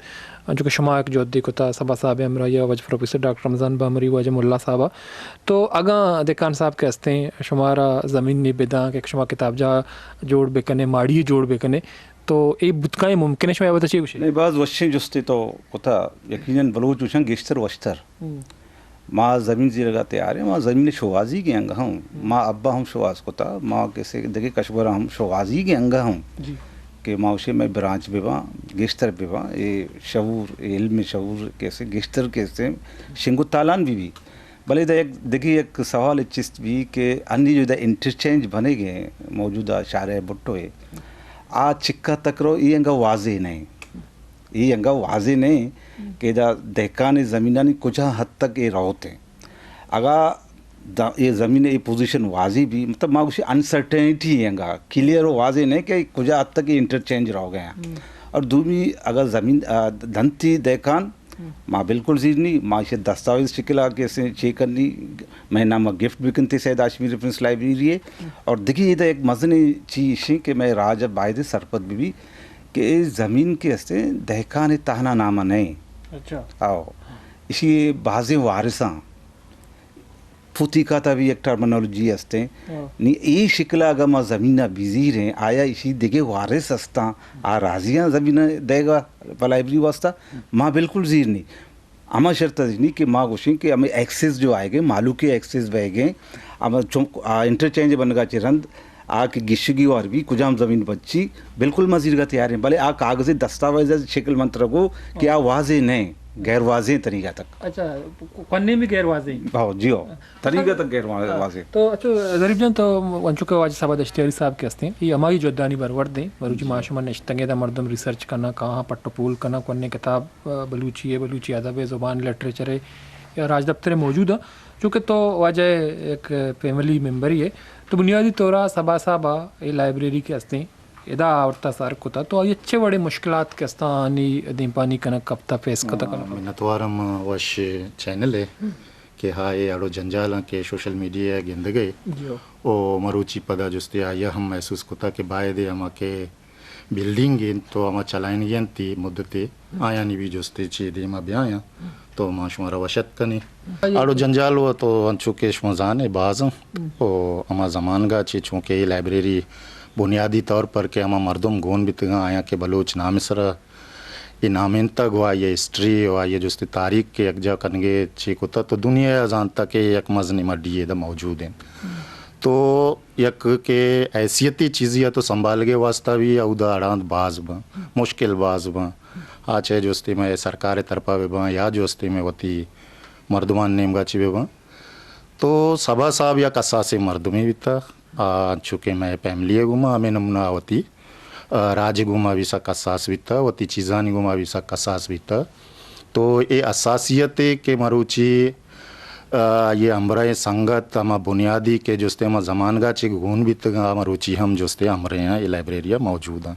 انچو کہ شما یک جہدے کتا، سبا صاحب ہمراہی آ، واجہ پروفیسر ڈاکٹر رمضان بامری، واجہ ملا صاحب آ۔ تو اگاں دہقان صاحب کہ ہستیں، شمارا زمین نی بداں کہ شما کتاب جاہ جوڑ بکنے، ماڑی جوڑ بکنے، تو اے بوتکائیں ممکن ہے، شما اے بابت چی گوشے؟ نہیں، باز وشیں جستے تو کتا، یقیناً بلوچ وشن گیشتر وشتر۔ ہم۔ ما زمین زیرگا تیار ہیں، ما زمین شوہازی کے انگا ہوں۔ ہم۔ ما ابا ہم شوہاز کتا، ما کسے دگہ کشورا ہم شوہازی کے انگا ہوں۔ جی۔ کہ ما وشے میں برانچ بباں، گیشتر بباں، اے شعور، اے علم شعور کسے گیشتر کسے شنگ و تالان بی بی۔ بلے دا یک دگہ یک سوال چست بی کہ انی جو دا انٹرچینج بنے گے موجودہ شارع بھٹو ہے، آ چکا تک رو، اے انگا واضح نہیں۔ اے انگا واضح نہیں کہ دا دہقان زمینانی کجا حد تک اے روت ہیں۔ اگا دا اے زمین اے پوزیشن واضح بی، مطلب ما گوشی انسرٹینٹی ہے انگا، کلیئر و واضح نہیں کہ کجا حد تک اے انٹرچینج رو گئے ہیں۔ ہم۔ اور دومی اگا زمین، آ، دنتی دہقان، ہم۔ ما بالکل زیر نہیں، ما اسے دستاویز شکل آ کیسے چیک کرنی، میں نام گفٹ بکنتے سید ہاشمی ریفرنس لائبریری ہے۔ ہم۔ اور دگہ ادا یک مزنیں چیز ہے کہ میں راج باید سرپد بھی، بھی کہ اے زمین کے ہستے دہقان تہنا نام نہیں۔ اچھا۔ آؤ۔ اسی بازیں وارثاں پوتیکاتا بھی یک ٹرمینالوجی ہستیں۔ ہاں۔ نی اے شکل اگا ما زمین ء بزیریں، آیا ایشی دگہ وارث ہستاں؟ آ راضیاں زمین ء دئیگا پہ لائبریری واسطہ؟ ما بالکل زیر نی۔ ہما شرط ء نی کہ ما گوشیں کہ ہمیں ایکسس جو آئے گئے، مالوک ایکسس بہ گئے، ہم چون آ انٹرچینج بنگا چہ رند آ کہ گشگی وار بی کجام زمین بچی، بالکل ما زیرگا تیار ہیں، بلے آ کاغذی دستاویز شکل منترگو کہ آ واضح نہیں، غیر واضح طریقہ تک۔ اچھا، کو-، کونے بھی غیر واضح ہیں؟ ہاں، جی ہو۔ طریقہ تک غیر وا-، ہاں، واضح۔ تو اچھا، ظریف جان، تو انچو کہ واجہ صاحب دشتیاری صاحب کے ہستے ہیں، یہ ہماری جدانی برورد ہیں، مروچی ما شما نشتگیں دا مردم ریسرچ کرنا، کہاں پٹ و پول کرنا، کونے کتاب، آ، بلوچی ہے، بلوچی ادب ہے، زبان لٹریچر ہے، یا راج دفتر موجود ہے، چونکہ تو واجہ ایک فیملی ممبر ہی ہے، تو بنیادی طور سبا صاحب یہ لائبریری کے ہستے ہیں، ادا آورتا سر کتا، تو آئی اچھے وڑے مشکلات کے ہستا آنی دیمپانی کنک کپتا فیس کتا ما کنک۔ منتوارم وش چینل ہے کہ ہا اے اڑو جنجالاں کہ سوشل میڈیا ء گندگ ء جی۔ او مروچی پدا جستے آئی ء ہم محسوس کتا کہ باید ء ہما کہ بلڈنگ انت تو ہما چلائینگی انت تی مدتے، آیانی بھی جستے چے دیما بیایاں تو ما شمارا وش اتک کنیں۔ اڑ و جنجال و تو انچو کہ شما زانے باز انت و ہما زمانگا چے چونکہ اے لائبریری بنیادی طور پر کہ ہما مردم گون بیتگاں آیاں کہ بلوچ نام سرا اے نامینتگ و آئی ہسٹری و آئی جستے تاریخ کہ یکجا کنگے چے کتا تو دنیا زانتا کہ یک مزنیں مڈی ادا موجود انت۔ تو یک کہ حیثیتی چیزی ء تو سنبھالگے واسطہ بھی اودا اڑاند باز باں، مشکل باز باں۔ آ چاہے جستے میں سرکار طرفا بہ باں یا جستے میں وتی مردمان نیمگا چی بہ باں۔ تو سبا صاحب یک اساسیں مردمے بیتا، آ، چونکہ میں فیملی گوما ہمیں نمونہ وتی، آ، راج گوما بھی سک حساس بیتا، وتی چیزانی گوما بھی سک حساس بیتا۔ تو اے حساسیت کہ مروچی آ، یہ ہمراہیں سنگت ہما بنیادی کہ جستے ہما زمانگا چہ گون بیتگاں، ہما روچی ہم جستے ہمراہیں اے لائبریری ء موجود ہیں۔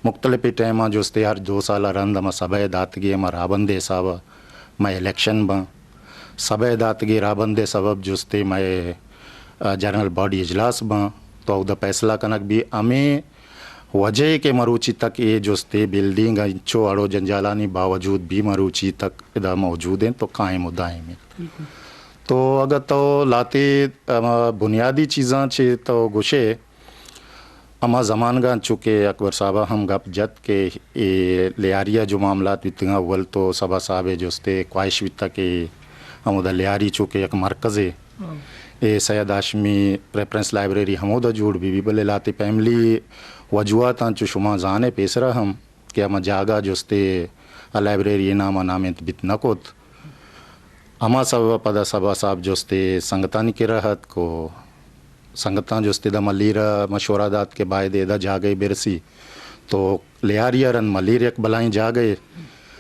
مختلف ٹائماں جستے ہر دو سال ء رند ہما سبھے داتگی ہما رابندے حساب ء مئے الیکشن باں۔ سبھے داتگی رابندے سبب جستے مئے، آ، جنرل باڈی اجلاس باں۔ تو اودا فیصلہ کنگ بھی ہمیں وجہ کہ مروچی تک اے جستے بلڈنگ انچو اڑ و جنجالانی باوجود بھی مروچی تک ادا موجود ہیں تو قائم و دائم ہیں۔ تو اگہ تو لاتے ہما بنیادی چیزاں چے تو گوشے، ہما زمانگاں چونکہ اکبر صاحبہ ہم گپ جت کہ اے لیاری ء جو معاملات بیتگاں، اول تو سبا صاحب ء جستے خواہش بیتا کہ ہمودا لیاری چونکہ یک مرکزے، اے سید ہاشمی ریفرنس لائبریری ہمودا جوڑ بی بی، بلے لاتے فیملی وجوہاتاں چو شما زانے پیسرا ہم کہ ہما جاگہ جستے ء لائبریری ء نام ء نامینت بیت نہ کت۔ ہما سبب ء پدا سبا صاحب جستے سنگتانی کرا اتک و سنگتاں جستے دا ملیر ء مشورہ دات کہ باید ادا جاگہے برسی۔ تو لیاری ء رند ملیر یک بلائیں جاگہے،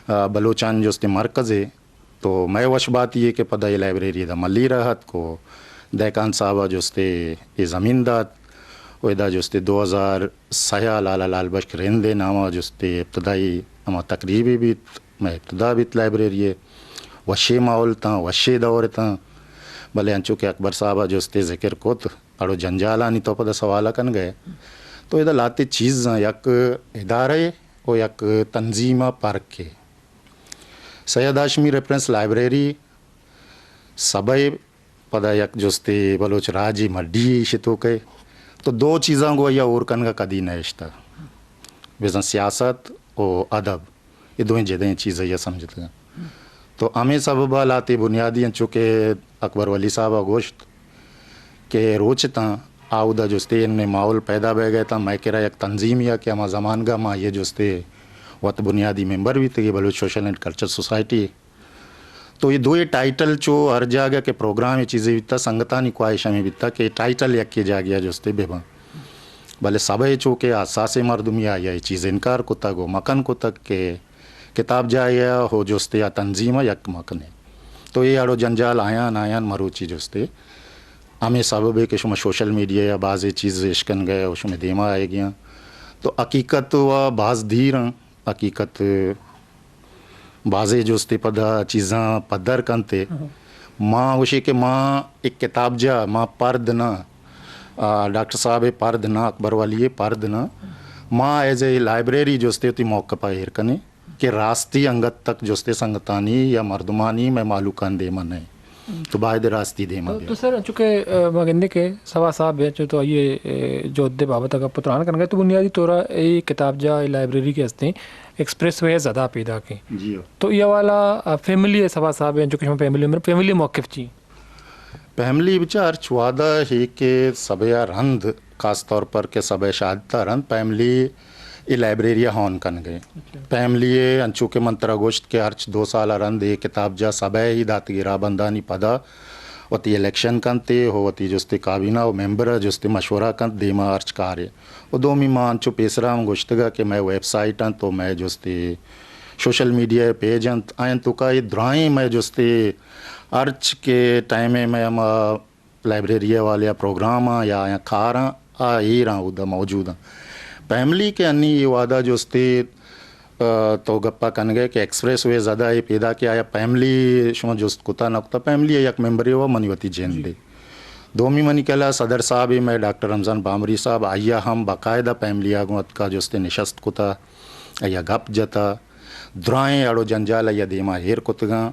آ، بلوچانی جستے مرکزے۔ تو مئے وش باتی اے کہ پدا اے لائبریری ادا ملیر ء اتک و دہقان صاحب ء جستے اے زمین دات و ادا جستے دو ہزار سئے ء لالا لال بخش رند ء نام ء جستے ابتدائی ہما تقریبے بیت، مئے ابتدا بیت لائبریری ء۔ وشے ماحول تاں، وشے دور تاں، بلے انچو کہ اکبر صاحب ء جستے ذکر کت، اڑو جنجالانی تو پدا سوال ء کنگ ء تو ادا لاتے چیز آں، یک ادارے و یک تنظیم ء پرک ء۔ سید ہاشمی ریفرنس لائبریری سبھے پدا یک جستے بلوچ راجی مڈی شتوکے تو دو چیزاں گوں آئی ء ہور کنگ ء کدی نہ اشتہ۔ بزاں سیاست و ادب، اے دوئیں جدیں چیز آئی ء سمجھتگ۔ تو ہمے سبب ء لاتے بنیادی انچو کہ اکبر ولی صاحب ء گوشت کہ روچ تاں آودا جستے انوں ماحول پیدا بہ گئے تاں مئے کرا یک تنظیمی ء کہ ہما زمانگا ما یہ جستے وت بنیادی ممبر بیتگے Baloch social and culture society. تو اے دوئیں ٹائٹل چو ہر جاگہ کہ پروگرام ء چیزے بیتا، سنگتانی خواہش ہمیں بیتا کہ ٹائٹل یکے جاگہ ء جستے بہ باں۔ بلے سبھے چو کہ حساسیں مردمی آئی ء اے چیز انکار کتگ و مکن کتگ کہ کتاب جاہ ء ہو جستے آ تنظیم ء یک مکنے۔ تو اے اڑو جنجال آیان آیان مروچی جستے ہمیں سبب ہے کہ شما سوشل میڈیا یا بازے چیز اشکنگے و شما دیما آئے گیاں۔ تو حقیقت و باز دیر ہیں۔ حقیقت بازیں جستے پدا چیزاں پدر کنتے۔ ما گوشے کہ ما ایک کتاب جا ما پرد نہ، آ، ڈاکٹر صاحب پرد نہ، اکبر ولی پرد نہ، ما ایز اے لائبریری جستے وتی موقع پا ایر کنے کہ راستی انگت تک جستے سنگتانی یا مردمانی میں معلوقان دیما نہیں۔ تو باید راستی دیما تو، بیا۔ تو سر، چونکہ، آ، ما گندے کہ سبا صاحب ہیں، چو تو یہ، اے، جو دے بابت اگر پتران کرنے تو بنیادی طور اے کتاب جا، اے لائبریری کے ہستے ایکسپریس وے زیادہ پیدا کے۔ جی ہو۔ تو یہ والا، آ، فیملی ہے سبا صاحب ہیں، جو کہ ہم فیملی ممبر، فیملی موقف چی؟ فیملی بچار چوادہ ہے کہ سبے رند، خاص طور پر کہ سبے شہادت رند، فیملی اے لائبریری ء ہون کنگ ء۔ اچھا۔ فیملی ء انچو کہ من ترا گوشت کہ ہرچ دو سال ء رند اے کتاب جا سبھے ہی داتگی راہبندانی پدا وتی الیکشن کنت ء ہو وتی جستے کابینہ و ممبر ء جستے مشورہ کنت دیما ہرچ کارے۔ و دومی ما انچو پیسرا ہم گوشتگ ء کہ مئے ویب سائٹ انت و مئے جستے سوشل میڈیا ء پیج انت، آیان توکا اے درائیں مئے جستے ہرچ کہ ٹائم ء مئے ہما لائبریری ء حوالے ء پروگرام آں یا آیاں کار آں، آ ایراں اودا موجود آں۔ پیملی کہ انی اے وہدا جستے، آ، تو گپا کنگے کہ ایکسپریس وے زدہ اے پیدا کہ آیا پیملی شما جست کتا نہ کتا، پیملی ء یک ممبرے و منی وتی جندے۔ دومی منی کلا صدر صاحب ء مئے ڈاکٹر رمضان بامری صاحب، آئی ء ہم باقاعدہ پیملی ء گوں اتکا جستے نشست کتا، آئی ء گپ جتا، درائیں اڑ و جنجال آئی ء دیما ایر کتگاں۔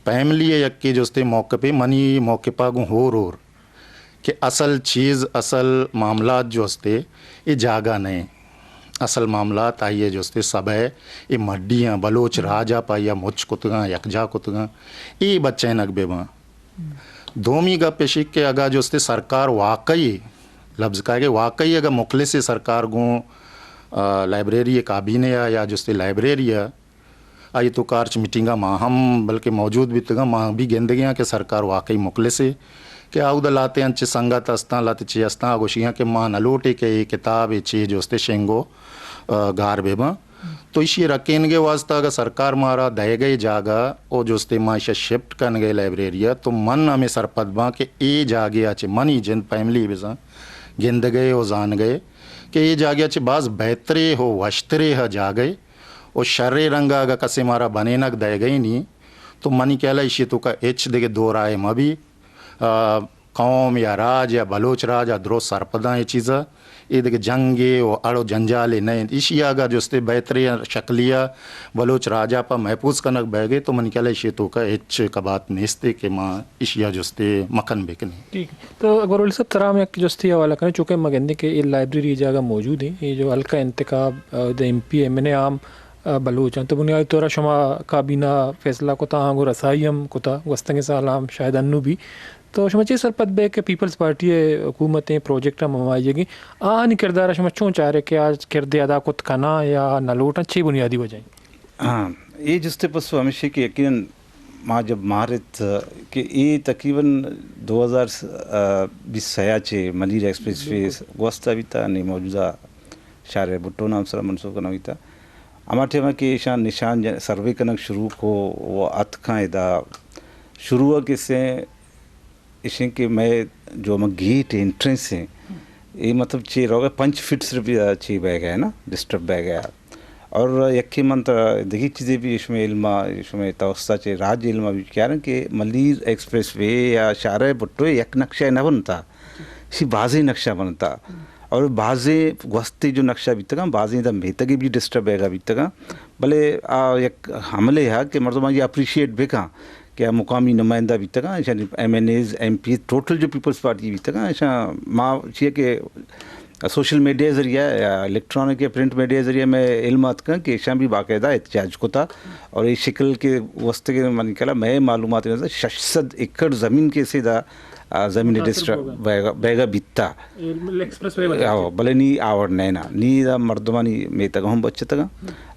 پیملی ء یکے جستے موقفے منی موقفا گوں ہور ہور کہ اصل چیز، اصل معاملات جو استے، اے جاگہ نہ ایں۔ اصل معاملات آئی ء جو استے سبہ ء اے مڈی آں، بلوچ راج ء پہ آئی ء مچ کتگاں، یکجا کتگاں، اے بچینگ بہ باں۔ دومی گپ اشی کہ اگاں جو استے سرکار واقعی، لبز کائے کہ واقعی اگاں مخلص سرکار گوں، آ، لائبریری کابینہ ء یا جو استے لائبریری ء آئی توکا ہرچ میٹنگا ما ہم بلکہ موجود بیتگاں، ما بھی گندگیاں کہ سرکار واقعی مخلصے کہ آودا لہتے انچے سنگت استاں، لہتے چے استاں، آ گوشیاں کہ ما نہ لوٹے کہ اے کتاب اے چے جو استے شنگ و، آ، گار بہ باں۔ تو ایشی رکینگے واسطہ اگہ سرکار مارا دئیگئے جاگہ او جو استے ما ایشا شفٹ کنگئے لائبریری ء، تو من ہمے سرپد باں کہ اے جاگہ ء چہ منی جند پیملی بزاں گندگئے و زانگئے کہ اے جاگہ ء چہ باز بہترے و وشترے ء جاگہے۔ و شریں رنگ ء اگہ کسے مارا بنینگ دئیگئے نی، تو منی خیال ء ایشی توکا ہچ دگہ دو رائے مہ بی۔ آ، قوم یا راج یا بلوچ راج ء درست سرپداں اے چیز ء، اے دگہ جنگے و اڑ و جنجالے نہ انت۔ ایشی ء اگہ جستے بہتریں شکلی ء بلوچ راج ء پہ محفوظ کنگ بئیگے تو منی خیال ء ایشی توکا ہچ کبات نیستے کہ ما ایشی ء جستے مکن بکنیں۔ ٹھیک۔ تو اکبر ولی صاحب، ترا ہم یک جستے حوالہ کنیں، چونکہ ما گندیں کہ اے لائبریری اے جاگہ موجود ہیں، اے جو حلقہ انتخاب، آ، دے ایم پی ایم این اے عام، آ، بلوچ ہیں، تو بنیادی طور شما کابینہ فیصلہ کتا، آنگو رسائی ہم کتا، گوستگیں سال ہم شاید انو بھی۔ تو شما چے سرپد بے کہ پیپلز پارٹی حکومت ہیں، پروجیکٹ ہم ہمائی گی، آہانی کردار شما چون چارے کہ آج کردے ادا کت کنا یا نہ لوٹاں، چے بنیادی وجہ ہیں؟ ہاں، اے جستے پسو ہمیشہ کہ یقیناً ما جب مارت کہ اے تقریباً دو ہزار بیس سیا چے ملیر ایکسپریس وے گوستا بیتا، نی موجودہ شارع بھٹو نام سرا منسوخ کنگ بیتا۔ ہما ٹائم کہ ایشاں نشان جن-، سروے کنگ شروع کو و اتکاں ادا شروع کسے اشیں کہ مئے جو ہما گیٹ انٹرنس ہیں، اے مطلب چے روگ ء پنچ فٹ صرف چے بہ گئے نا، ڈسٹرب بہ گئے۔ اور یکے من ترا دگہ چیزے بھی شمئے علم ء، شمئے توسط ء چے راج علم ء بھی کیا رہے کہ ملیر ایکسپریس وے یا شارع بھٹو یک نقشہ نہ بنتا، اسی بازیں نقشہ بنتا۔ اور بازیں گوستے جو نقشہ بیتگاں، بازیں دا میتگے بھی ڈسٹرب بیگا بیتگاں۔ بلے آ یک حملے ہا کہ مردم آئی اپریشیٹ بکاں کہ آ مقامی نمائندہ بیتگاں، ایشانی ایم این ایز، ایم پیز، ٹوٹل جو پیپلز پارٹی بیتگاں، ایشاں ما چیئے کہ سوشل میڈیا ذریعہ یا الیکٹرانک یا پرنٹ میڈیا ذریعہ میں علم آتکاں کہ ایشاں بھی باقاعدہ احتجاج کتا اور یہ شکل کے واسطے کہ من کلا میں معلومات شش سد ایکڑ زمین کے سیدھا آ، زمین متاثر ڈسٹرب بوگا۔ بیگا، بیگا بیتا۔ اے مل ایکسپریس وے وجہ آو، چہ۔ بلے نی آوڑ نینا۔ نی دا مردمانی میتگ ہم بچتگاں۔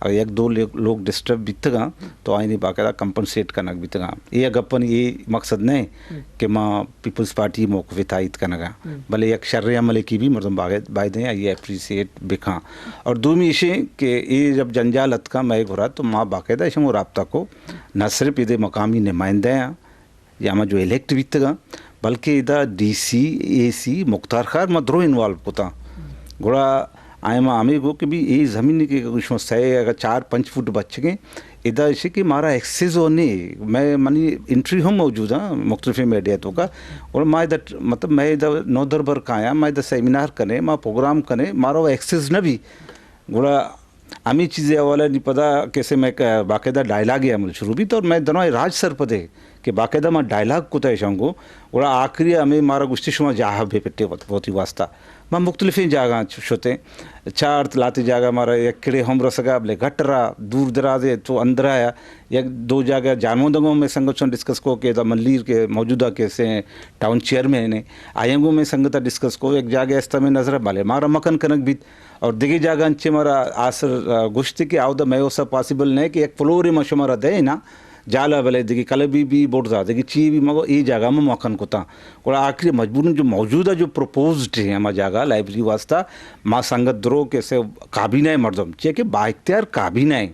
اگر یک دو لوگ، لوگ ڈسٹرب بیتگاں، تو آئینی باقاعدہ کمپنسیٹ کنگ بیتگاں۔ اے گپنی اے مقصد نہ کہ ما پیپلز پارٹی موقف تائید کنگا۔ بلے یک شر عملے کی بھی مردم باید، باید ہیں، یہ اپریسیٹ بکاں۔ اور دومی ایشے کہ اے جب جنجال اتکا مئے گھرا تو ما باقاعدہ شمو رابطہ کو، نہ صرف ادے مقامی نمائندہ ہیں، یا ہما جو الیکٹ بیتگاں، بلکہ ادا ڈی سی، اے سی، مختار خار ما درو انوالو کتاں۔ گڑا آئے ما ہمیں گو کہ بھی اے زمین کہ شما سہ اگر چار پنچ فٹ بچگیں، ادا اشی کہ مارا ایکسیز ہو نہیں، میں منی انٹری ہم موجود ہیں مختلف میڈیا تو کا، اور ما ادا مطلب میں ادا نودربر کایا، ما ادا سیمینار کنے، ما پروگرام کنے، مارا وہ ایکسیز نہ بھی۔ گڑا ہمے چیزے حوالہ نی پدا کسے میں ک-، باقاعدہ ڈائیلاگ عمل شروع بیت اور میں دنوائے راج سرپدے کہ باقاعدہ ما ڈائیلاگ کتا ایشاں گو، گڑا آخری ہمیں مارا گوشتی شما جاہ بے پٹے وت-، وتی واسطہ۔ ما مختلفیں جاگاں چ-، شتے، چار لاتے جاگہ مارا یک کڑے ہم رسگا، بلے گھٹ را دور درازے تو اندر آیا، یک دو جاگہ جانوندگوں میں سنگت چون ڈسکس کو کہ دا ملیر کے موجودہ کیسے ٹاؤن چیئرمین ہیں، آیاں گو میں سنگتا ڈسکس کو، یک جاگہ استا میں نظر بلے مارا مکن کنک بیت، اور دگہ جاگہ انچے مارا آسر، آ، گوشتی کہ آودا مئے اوسا پاسیبل نہ کہ یک فلورے ما شمارا دے نا، جالا بلے دگہ کلبی بھی بڑزا، دگہ چی بھی مگو اے جاگہ ما مکن کتا۔ گڑا آخری مجبوراً جو موجودہ جو پروپوزڈ ہیں ہما جاگہ لائبریری واسطہ، ما سنگت درو کیسے کابینہ مردم، چیئے کہ با اختیار کابینہ ہیں۔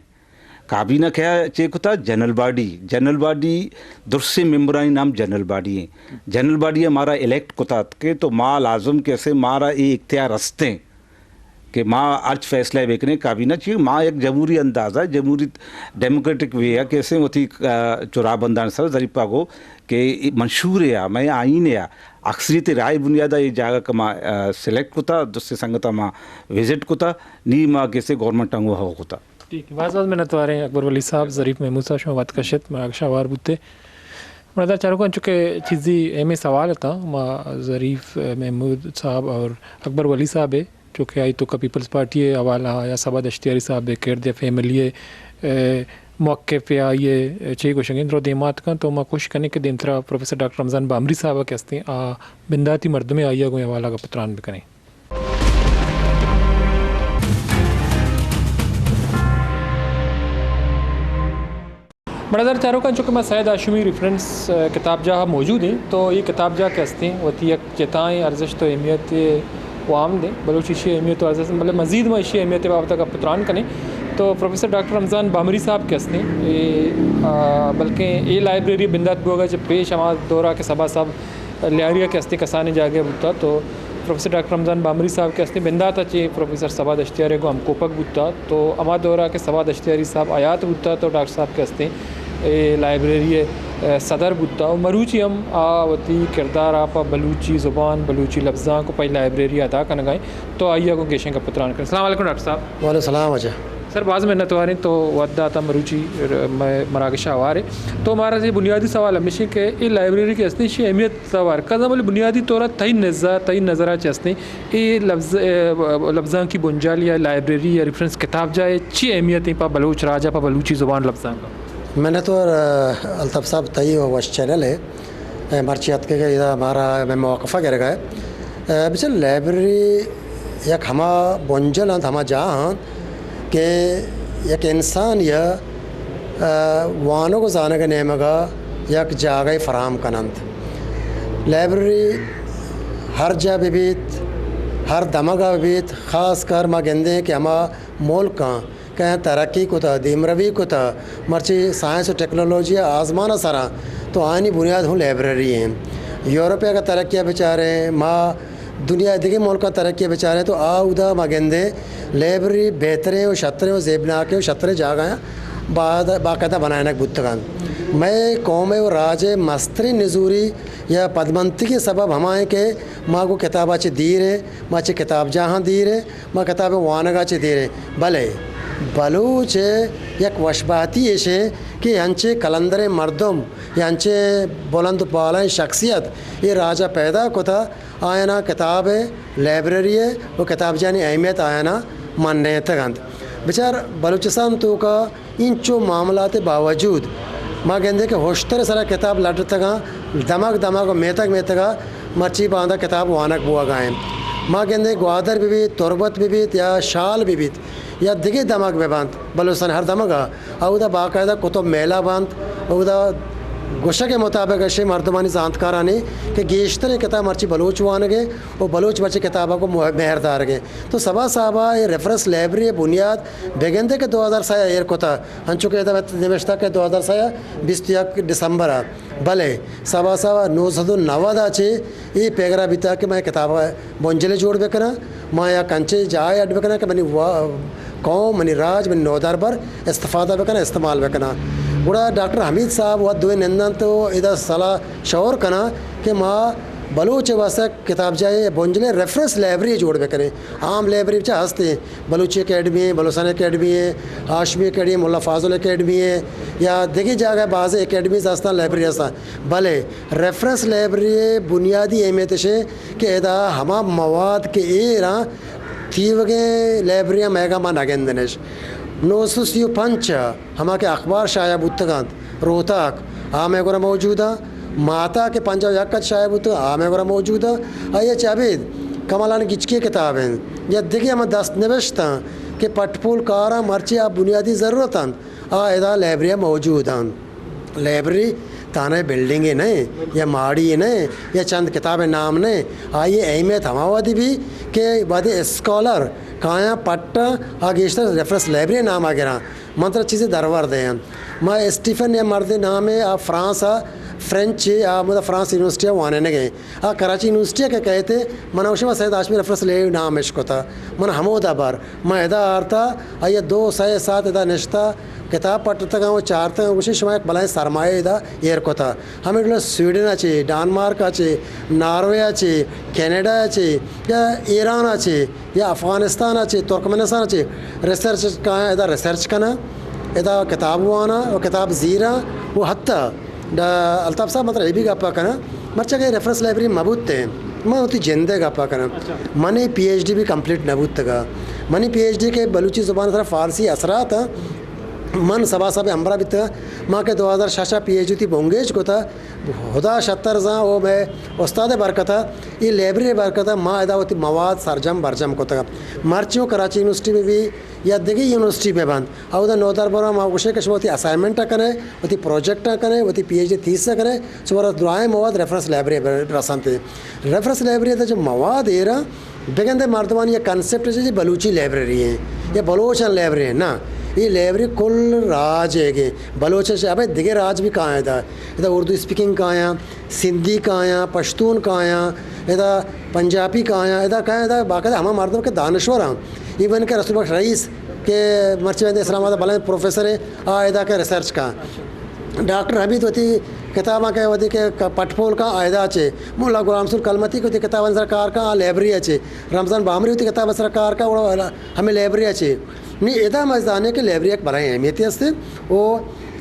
کابینہ کیا چے کتا؟ General body. جنرل باڈی درسیں ممبرانی نام جنرل باڈی ہیں۔ جنرل باڈی ہمارا الیکٹ کتا کہ تو ما لازم کیسے مارا اے اختیار ہستیں۔ کہ ما ہرچ فیصلہ بکنیں کابینہ چی، ما یک جمہوری انداز ء، جمہوری ڈیموکریٹک وے ء کہ اسے وتی، آ، چراہ بندان سر ظریف ء گو کہ منشور ء، مئے آئین ء اکثریت رائے بنیاد ء اے جاگہ کہ ما، آ، سلیکٹ کتا، درستیں سنگت ء ما وزٹ کتا، نی ما کسے گورنمنٹ انگو ہو کتا۔ ٹھیک، باز باز منت واریں اکبر ولی صاحب، ظریف محمود صاحب، شما وقت کشت، مراگش آوار بوتے۔ مردار چاروکاں چونکہ چیزی اہمیں سوال اتاں، ما ظریف محمود صاحب اور اکبر ولی صاحب ہے، چونکہ آئی توکا پیپلز پارٹی ء حوالہ یا صبا دشتیاری صاحب ء کرد یا فیملی ء، اے، موقف یا آئی ء چے گوشگ انت، درو دیمات کن تو ما کوشش کنیں کہ دیمترا پروفیسر ڈاکٹر رمضان بامری صاحب ء کہ ہستیں آ بنداتی مردمے آئی ء گوں حوالہ گپ تران بکنیں۔ مڑدار چاروکاں چونکہ ما سید ہاشمی ریفرنس، آ، کتاب جاہ موجود ہیں تو یہ کتاب جاہ کہ ہستیں وتی یک جتائیں ارزشت و اہمیت وام دیں بلوچی شی اہمیت و ارزشت، بلے مزید ما اشی اہمیت بابت گپ تران کنیں تو پروفیسر ڈاکٹر رمضان بامری صاحب کہ ہستیں، اے، آ، بلکہ اے لائبریری بندات بوگا چہ پیش ہما دورا کہ صبا صاحب لیاری ء کہ ہستیں کسانیں جاگہ بوتا تو پروفیسر ڈاکٹر رمضان بامری صاحب کہ ہستیں بندات ء چہ پروفیسر صبا دشتیاری ء گوں ہمکوپگ بوتا تو ہما دور ء کہ صبا دشتیاری صاحب حیات بوتا تو ڈاکٹر صاحب کہ ہستیں اے لائبریری ء صدر بوتا و مروچی ہم آ وتی کردار ء پہ بلوچی زبان، بلوچی لبزانک و پہ لائبریری ء ادا کنگ ء انت تو آئی ء گوں گیشیں گپ تران کنیں۔ السلام علیکم ڈاکٹر صاحب۔ وعلیکم السلام واجہ۔ سر باز منت واریں تو وقت داتا مروچی ر-، م-، مراگش ء ہوارے تو مارا یہ بنیادی سوال ہمیش انت کہ اے لائبریری کہ ہستیں شی اہمیت توار کزا بلے بنیادی طور ء تئی نزا، تئی نظر ء چہ ہستیں اے لبز-، اے لبزانکی بنجال یا لائبریری یا ریفرنس کتاب جاہ ء چی اہمیت انت پہ بلوچ راج ء پہ بلوچی زبان لبزانک ء؟ منتوار، آ، الطاف صاحب تئی وش چینل ہے۔ اے مرچی اتکگ ء ادا مارا مئے موقف ء گرگ ء۔ اے بچار لائبریری یک ہما بنجل انت، ہما جاہ انت کہ یک انسان یا، آ، وانگ و زانگ ء نیمگ ء یک جاگہے فراہم کن انت۔ لائبریری ہر جاہ بہ بیت، ہر دمگ ء بہ بیت، خاص کر ما گندیں کہ ہما ملک آں کہ آیاں ترقی کتہ، دیمروی کتہ، مرچی سائنس و ٹیکنالوجی ء آزمان ء سرا، تو آیانی بنیاد ہوں لائبریری انت۔ یورپ ء اگاں ترقی ء بچاریں، ما دنیا ء دگہ ملکاں ترقی ء بچاریں تو آ اودا ما گندیں لائبریری بہتریں و شتریں و زیبناکیں و شتریں جاگہ آں با-، باقاعدہ بنائینگ بوتگ انت۔ مئے قوم ء و راج ء مستریں نزوری یا پدمنتگی سبب ہما انت کہ ما گوں کتاب ء چہ دیر ایں، ما چہ کتاب جاہاں دیر ایں، ما کتاب وانگ ء چہ دیر ایں۔ بلے بلوچ ء یک وشبہتی ایش انت کہ انچیں قلندریں مردم یا انچیں بلند و بالائیں شخصیت اے راج ء پیدا کتہ، آیاناں کتاب ء لائبریری ء و کتابجانی اہمیت آیاناں منیتگ انت۔ بچار بلوچستان توکا اینچو معاملات باوجود ما گندیں کہ ہشتر سرا کتاب لڈتگاں، دمگ دمگ و میتگ میتگا مرچی باندا کتاب وانگ بوگا انت۔ ما گندیں گوادر بہ بیت، تربت بہ بیت یا شال بہ بیت یا دگہ دمگ بہ بنت، بلوچستان ہر دمگا اودا باقاعدہ کتب میلہ بنت، اودا گوشگ ء مطابق اشیں مردمانی زانتکارانی کہ گیشتریں کتاب مرچی بلوچ وانگ ء و بلوچ مرچی کتاباں گوں مہ-، مہر دارگ ء۔ تو صبا صاحب ء اے ریفرنس لائبریری ء بنیاد بگندے کہ دو ہزار سئے ء ایر کتہ، انچو کہ ادا نوشتہ کہ دو ہزار سئے ء بیست و یک دسمبر ء، بلے صبا صاحب ء نو سد و نود ء چہ اے پیگرا بیتہ کہ من کتاب ء بنجلے جوڑ بکناں، من یک انچیں جاہے اڈ بکناں کہ منی وا-، قوم، منی راج، منی نودربر استفادہ بکناں، استعمال بکناں۔ گڑا ڈاکٹر حمید صاحب وت دوئیں نندنت و ادا صلاح شور کناں کہ ما بلوچ ء واستہ کتابجاہے بنجلیں ریفرنس لائبریری جوڑ بکنیں۔ عام لائبریری چہ ہستیں، بلوچی اکیڈمی ہیں، بلوچستان اکیڈمی ہیں، ہاشمی اکیڈمی، ملا فاضل اکیڈمی ہیں، یا دگہ جاگہ بازیں اکیڈمیز ہستاں، لائبریری ہستاں، بلے ریفرنس لائبریری بنیادی اہمیت اش کہ ادا ہما مواد کہ ایراں تیوگیں لائبریریاں مئیگاں ما نہ گندنش۔ نو سد سی و پنچ ء ہما کہ اخبار شائع بوتگ انت، روتاک، آ مئے گورا موجود انت۔ ماتا کہ پنجاہ و یک ء شائع بوتگ، آ مئے گورا موجود انت۔ آئی ء چہ ابید کمالان گچکی کتاب انت یا دگہ ہما دست نوشت انت کہ پٹ پول کاراں مرچی آ بنیادی ضرورت انت، آ ادا لائبریری ء موجود انت۔ لائبریری تھانہ بلڈنگے نہ انت یا ماڑی نہ انت یا چند کتاب نام نہ انت۔ آئی اہمیت ہما وھدی بی کہ وھدے اسکالر کایاں پٹاں آ گیشتر ریفرنس لائبریری نام ء گراں۔ من ترا چیزے درور دیاں۔ ما اسٹیفن یا مردے نامے آ فرانس ء فرنچ ءَ، آ ہمودا فرانس یونیورسٹی ءَ وانینگ ءَ۔ آ کراچی یونیورسٹی ءَ کہ کئیت، من ءَ گوشت، من سید ہاشمی ریفرنس لیبریری نام اش کتہ۔ من ہمودا بر، من ادا آرتہ، آئی ءَ دو سئے ساعت ادا نشتہ، کتاب پٹتگاں و چارتگاں، گوشی، شما یک بلائیں سرمایہ ادا ایر کتہ۔ ہمے ڈول سویڈن ءَ چہ، ڈنمارک ءَ چہ، ناروے ءَ چہ، کینیڈا ءَ چہ، یا ایران ءَ چہ، یا افغانستان ءَ چہ، ترکمنستان ءَ چہ ریسرچ کایاں، ادا ریسرچ کناں، ادا کتاب واناں و کتاب زیراں و حتی ڈا-، الطاف صاحب، مطلب، اے بھی گپا کناں، مرچا کہ ریفرنس لائبریری مہ بوتیں، من وتی جند ءِ گپا کناں۔ اچھا۔ منی پی ایچ ڈی بھی کمپلیٹ نہ بوتگا۔ منی پی ایچ ڈی کہ بلوچی زبان ءِ سرا فارسی اثرات آں، من سبا صاحب ءِ ہمراہ بیتگا، ما کہ دو ہزار شش ءَ پی ایچ ڈی وتی بنگیج کتہ، ہدا شتر زان و مئے استاد ءِ برکت ءَ، اے لائبریری ءِ برکت ءَ ما ادا وتی مواد سرجم برجم کتگ۔ مرچی اوں کراچی یونیورسٹی بہ بی یا دگہ یونیورسٹی بہ بنت، اودا نودربراں ما گوشیں کہ شما وتی اسائنمنٹ ءَ کنے، وتی پروجیکٹ ءَ کنے، وتی پی ایچ ڈی تھیسس ءَ کنے، شمارا درائیں مواد ریفرنس لائبریری ءَ رسنت۔ ریفرنس لائبریری ءَ جو مواد ایراں، بگندے مردمانی یک کنسپٹ چہ بلوچی لائبریری ایں یا بلوچاں لائبریری ایں، نہ، اے لائبریری کل راج ءِ گے، بلوچ ءَ چہ ابید دگہ راج بھی کایاں ادا، ادا اردو اسپیکنگ کایاں، سندھی کایاں، پشتون کایاں، ادا پنجابی کایاں، ادا کایاں، ادا باقاعدہ ہما مردم کہ دانشور آں، ایون کہ رسول بخش رئیس کہ مرچی وہدے اسلام آباد ءَ بلائیں پروفیسر ایں، آ ادا کہ ریسرچ کا۔ ڈاکٹر حمید وتی کتاباں کہ وتی کہ ک-، پٹ پول کا، آ ادا چہ۔ ملا غلام رسول کلمتی کہ وتی کتابانی سرا کار کا، آ لائبریری ءَ چہ۔ رمضان بامری وتی کتاب ءِ سرا کار کا، گڑا ہمے لائبریری ءَ چہ۔ نی ادا ما زانیں کہ لائبریری یک بلائیں اہمیتے است و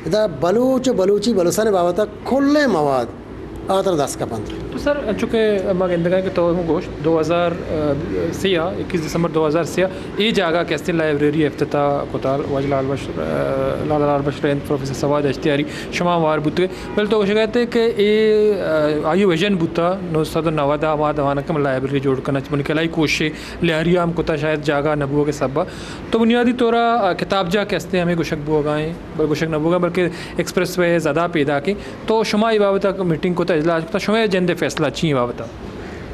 ادا بلوچ و بلوچی بلوچستان ءِ بابت ءَ کلیں مواد آ ترا دست کپنت۔ تو سر، انچو کہ ما گندگا کہ تو ہم گوشت، دو ہزار سے ءَ، اکیس دسمبر دو ہزار سے ءَ، اے جاگہ کہ استیں لائبریری افتتاح کتا، واجہ لال بخش، لالا لال بخش رند، پروفیسر سواد اشتیاری، شما ہوار بوتگے۔ بلے تو گوشگا ات کہ اے، آئی ویژن بوتا، نو سد و نود ءَ ما دوانک ہم لائبریری جوڑ کناں، چہ منی کلائی کوشش لیاری ہم کتا، شاید جاگہ نہ بوگ ءِ سبب ءَ۔ تو بنیادی طور ءَ کتابجاہ کہ استیں ہمے گوشگ بوگا ایں، بل گوشگ نہ بوگا، بلکہ ایکسپریس وے زدہ پیداک ایں۔ تو شما اے بابت ءَ میٹنگ کتا، اجلاس کتا، شما جند ءِ فیصلہ چی ایں بابت ءَ؟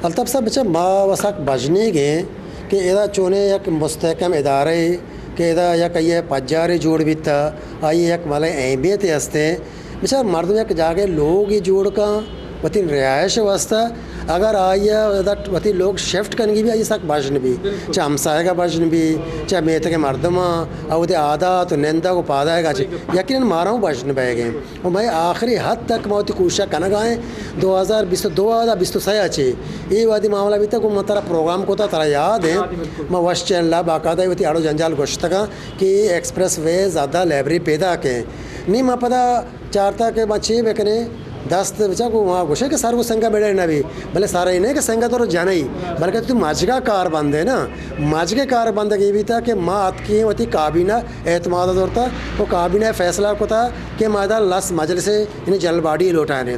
الطاف صاحب، بچہ ما و سک بژنیگ ایں کہ ادا چونیں یک مستحکم ادارہ اے کہ ادا یک آئی ءِ پجارے جوڑ بیتا، آئی ءِ یک ملے اہمیتے ہستیں۔ بچار مردم یک جاگہ لوگے جوڑ کن وتی رہائش ءِ واسطہ، اگر آئی ءَ ادا وتی لوگ شفٹ کنگی بی، آئی سک بژن بی، چہ ہمساہگ ءَ بژن بی، چہ میتگ ءِ مردماں، آ وتی عادات و نندگ و پادایگ ءَ چہ یقیناً مارا ہوں بژن بئیگ ایں۔ و مئے آخری حد تک ما وتی کوشش کنگا ایں۔ دو ہزار بیست و دو ءَ دا بیست و سئے ءَ چہ اے وہدی معاملہ بیتگ، گوں ما ترا پروگرام کتا، ترا یاد ایں۔ ما وش چہ اللہ باقاعدہ وتی اڑ و جنجال گوشتگاں کہ اے ایکسپریس وے زدہ لائبریری پیداک ایں۔ نی ما پدا چارتا کہ ما چے بکنیں، دست بچا گوں ما گوشے کہ سر گوں سنگا بڑے نہ بی، بلے سر اے نہ کہ سنگا تو جنئی، بلکہ تو مجگا کار بندے نا، مجگے کار بندگی بیتا کہ ما اتکیں وتی کابینہ اعتماد دورتا و کابینہ فیصلہ کتا کہ ما ادا لس مجلس یعنی جنرل باڈی لوٹائیں۔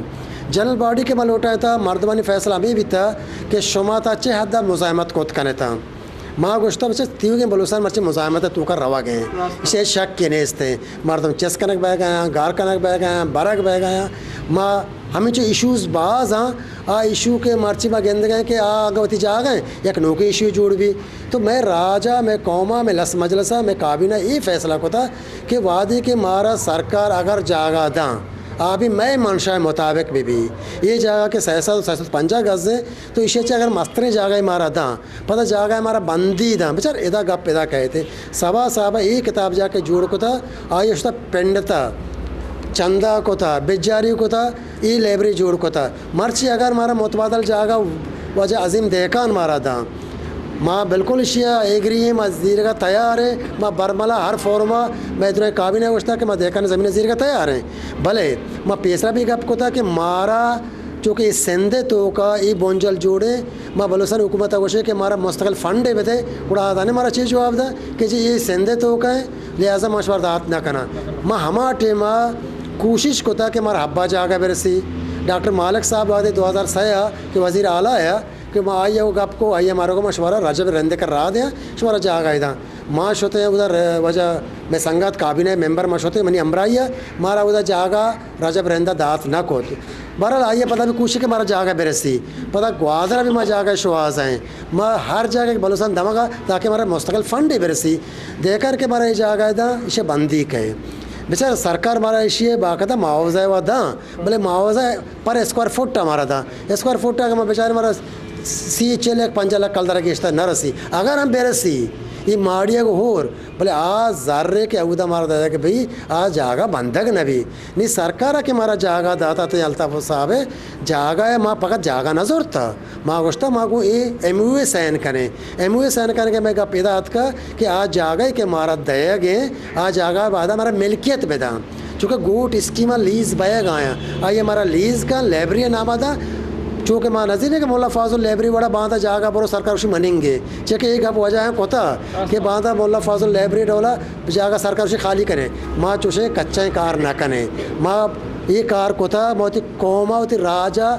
جنرل باڈی کہ ما لوٹائیں تا مردمانی فیصلہ ہمیں بیتا کہ شما تا چہ حد مزاحمت کت کنتا۔ ما گوشتہ، بچہ، تیوگیں بلوچستان مرچی مزاحمت ءِ توکا روگ ءَ ایں۔ ایشی ءَ شک کہ نیست ایں۔ مردم چست کنگ بئیگ ءَ آں، گار کنگ بئیگ ءَ آں، برگ بئیگ ءَ آں۔ ما ہمینچو ایشوز باز آں، آ ایشو کہ مرچی ما گندگ ءَ ایں کہ آ اگاں وتی جاگہ ایں، یک نوکیں ایشو جوڑ بی۔ تو مئے راج ءَ، مئے قوم ءَ، مئے لس مجلس ءَ، مئے کابینہ ءَ اے فیصلہ کتہ کہ وہدے کہ مارا سرکار اگر جاگہ داں، آ بھی مئے منشا ءِ مطابق بہ بی۔ اے جاگہ کہ سئے سد و سئے سد پنجاہ گز ایں، تو ایشی ءَ چہ اگر مستریں جاگہے مارا داں، پدا جاگہ مارا بندی داں۔ بچار، ادا گپ ادا کئیت۔ سبا صاحب ءَ اے کتابجاہ کہ جوڑ کتا، آئی ءَ شتا پنڈتا، چندہ کتا، بجاری کتا، اے لائبریری جوڑ کتا۔ مرچی اگر مارا متبادل جاگہ واجہ عظیم دہقان مارا داں، ما بالکل ایشی ءَ ایگری ایں، ما زیرگا تیار ایں، ما برملا ہر فورما، مئے درائیں کابینہ ءَ گوشتا کہ ما دہقان زمین زیرگا تیار ایں۔ بلے ما پیسرا بھی گپ کتا کہ مارا چونکہ اے سندھ ءِ توکا اے بنجل جوڑیں، ما بلوچستان حکومت ءَ گوشیں کہ مارا مستقل فنڈے بدے، گڑا آ دانے مارا چے جواب دا کہ جی اے سندھ ءِ توکا ایں، لہذا ما شمارا دات نہ کناں۔ ما ہما ٹیم ءَ کوشش کتا کہ مارا حبا جاگہ برسی۔ ڈاکٹر مالک صاحب وہدے دو ہزار سئے ءَ کہ وزیر اعلیٰ ءَ کہ ما آئی ءَ گپ کو، آئی ءَ مارا گو ما شمارا رجب رند ءِ کرا دیں، شمارا جاگہ داں۔ ما شتیں ادا ر-، واجہ مئے سنگت کابینہ ممبر ما شتیں، منی ہمراہی ءَ مارا ادا جاگہ رجب رند ءَ دات نہ کت۔ بہرحال آئی ءَ پدا بھی کوشش کہ مارا جاگہ برسی۔ پدا گوادر ءَ بھی ما جاگہ شوہاز ایں۔ ما ہر جاگہ کہ بلوچستان دمگ ءَ تاکہ مارا مستقل فنڈے برسی۔ دہقان کہ مارا اے جاگہ داں، ایشی ءَ بندی کئے۔ بچار، سرکار مارا ایشی ء باقاعدہ معاوضہ ء داں، بلے معاوضہ پر اسکوائر فٹ ء مارا داں۔ اسکوائر فٹ ء اگہ ما بچاریں، مارا سی، چل ء پنجاہ لکھ کلدار ء گیشتر نہ رسی۔ اگر ہم بہ رسی، اے ماڑی ء گوں ہور، بلے آ زر ء کہ اودا مارا داتا کہ بھئی آ جاگہ بندگ نہ بی۔ نی سرکار ء کہ مارا جاگہ داتا، تئی الطاف صاحب ء جاگہ ء، ما فقط جاگہ نہ زرتا۔ ما گوشتا، ما گوں اے ایم او اے سائن کنیں۔ ایم او اے سائن کنگ ء مئے گپ ادا اتکا کہ آ جاگہ کہ مارا دئیگ ء، آ جاگہ بعدا مارا ملکیت بداں، چونکہ گوٹ اسکیم ء لیز بئیگ آیاں، آئی ء مارا لیز کن، لائبریری ء نام ء داں۔ چونکہ ما نزیریں کہ ملا فاضل لائبریری وڑا باندا جاگہ برو سرکار گوشی مننگ ء، چونکہ اے گپ وجہ ء کتا کہ باندا ملا فاضل لائبریری ڈولا جاگہ سرکار گوشی خالی کنیں۔ ما چوشیں کچیں کار نہ کنیں، ما اے کار کتا، ما وتی قوم ء وتی راج ء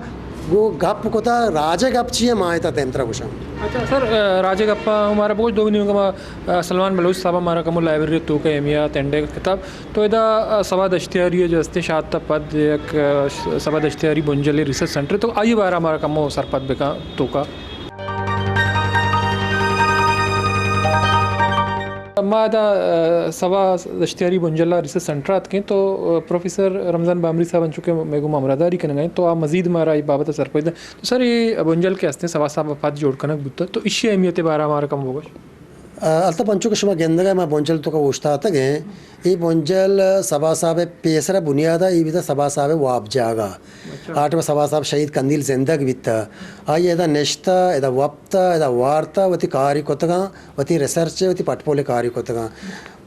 گوں گپ کتا، راج ء گپ چی ء ما ادا دیمترا گوشاں۔ اچھا سر، ا، راج ء گپ ء مارا بگوش، دومی نیمگ ء ما، ا، سلمان بلوچ صاحب ء مارا کمو لائبریری ء توک ء اہمیت، انڈیکس کتاب، تو ادا، ا، صبا دشتیاری ء جو استیں شات ء پد یک، ا، صبا دشتیاری بنجل ء ریسرچ سینٹر، تو آئی ء بارہ ء مارا کمو سرپد بکن توک ء۔ ما ادا، ا، صبا دشتیاری بنجل ء ریسرچ سینٹر ء اتکیں تو، ا، پروفیسر رمضان بامری صاحب انچو کہ مئے گوما ہمراہداری کنگ ء انت تو آ مزید مارا اے بابت ء سرپد دنت۔ تو سر، اے بنجل کہ ہستیں صبا صاحب ء پد جوڑ کنگ بوتگ، تو ایشی ء اہمیت ء بارہ ء مارا کم بگوش۔ ا، الطاف، انچو کہ شما گندگ ء ما بنجل توکا اوشتاتگ ایں، اے بنجل صبا صاحب ء پیسر ء بنیاد ء اے بیتگ صبا صاحب ء واب جاگہ۔ اچھا۔ آ ٹائم ء صبا صاحب شہید قندیل زندگ بیتگ۔ آئی ء ادا نشتہ، ادا وپتہ، ادا وارتہ، وتی کاری کتگاں، وتی ریسرچ ء، وتی پٹ پول ء کاری کتگاں۔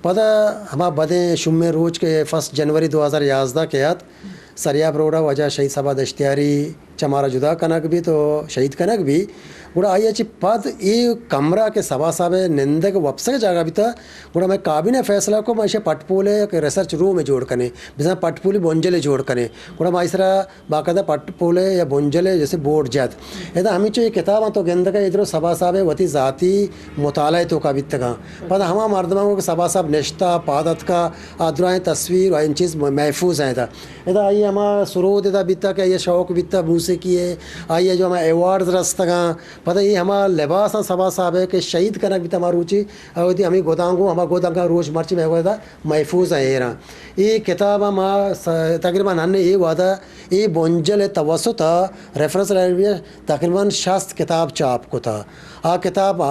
پدا ہما بدیں شومیں روچ کہ فرسٹ جنوری دو ہزار یازدہ کہ ات، سریاب روڈ ء واجہ شہید صبا دشتیاری چہ مارا جدا کنگ بیت و شہید کنگ بیت، گڑا آئی ء چہ پد اے کمرہ کہ صبا صاحب ء نندگ ء وپسگ ء جاگہ بیتگ، گڑا مئے کابینہ ء فیصلہ کو ما ایشی ء پٹ پول ء یک ریسرچ روم ء جوڑ کنیں، بزاں پٹ پولی بنجل ء جوڑ کنیں۔ گڑا ما آئی سرا باقاعدہ پٹ پول ء یا بنجل ء جیسے بورڈ جت۔ ادا ہمینچو اے کتاباں تو گندگ ء، ادرو صبا صاحب ء وتی ذاتی مطالعہ ء توکا بیتگاں۔ پدا ہما مردماں گوں کہ صبا صاحب نشتہ، پاد اتکا، آ درائیں تصویر و این چیز محفوظ ایں ادا۔ ادا آئی ہما سرود ادا بیتگ کہ آئی شوق بیتگ موسیقی ء، آئی جو ہما ایوارڈز رستگاں، پدا اے ہما لباساں صبا صاحب ء کہ شہید کنگ بیتگ ہما روچی، آ وتی ہمے گدانگو، ہما گدانگاں روچ مرچی مئے ادا محفوظ ایں ایراں۔ اے کتاب ما س-، تقریباً ہن اے وہدا اے بنجل ء توسط ء ریفرنس لائبریری ء تقریباً شست کتاب چاپ کتا۔ آ کتاب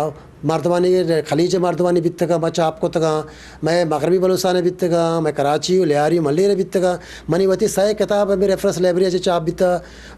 مردمانی، خلیج ء مردمانی بیتگاں، ما چاپ کتگاں، مئے مغربی بلوچستان ء بیتگاں، مئے کراچی و لیاری و ملیر ء بیتگاں۔ منی وتی سئے کتاب ہمے ریفرنس لائبریری ء چہ چاپ بیتگ۔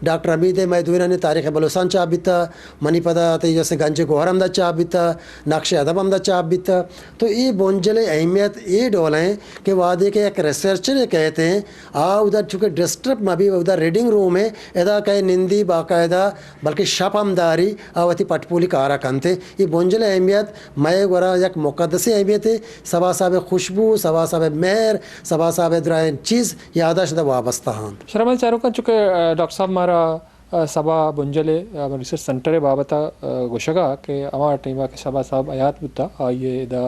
ڈاکٹر حمید ء مئے دوئینانی تاریخ بلوچستان چاپ بیتگ۔ منی پدا تئی جیسے گنج گوہر ہمدا چاپ بیتگ، نقش ادب ہمدا چاپ بیتگ۔ تو اے بنجل ء اہمیت اے ڈول ایں کہ وہدے کہ یک ریسرچر ء کئیت ایں، آ اودا چونکہ ڈسٹرب مہ بی، اودا ریڈنگ روم ایں، ادا کئے نندی باقاعدہ، بلکہ شپ ہم داری، آ وتی پٹ پولی کارا کنت ایں۔ اے بنجل ء اہمیت مئے گورا یک مقدسیں اہمیتے۔ صبا صاحب ء خوشبو، صبا صاحب ء مہر، صبا صاحب ء درائیں چیز یاداشت ادا وابستہ انت۔ شرمن چاروکاں، چونکہ، ا، ڈاکٹر صاحب مارا، ا، صبا بنجل ء، ا، ریسرچ سینٹر ء بابت ء، ا، گوشگ ء کہ ہما ٹائم ء کہ صبا صاحب حیات بوتا، آئی ء ادا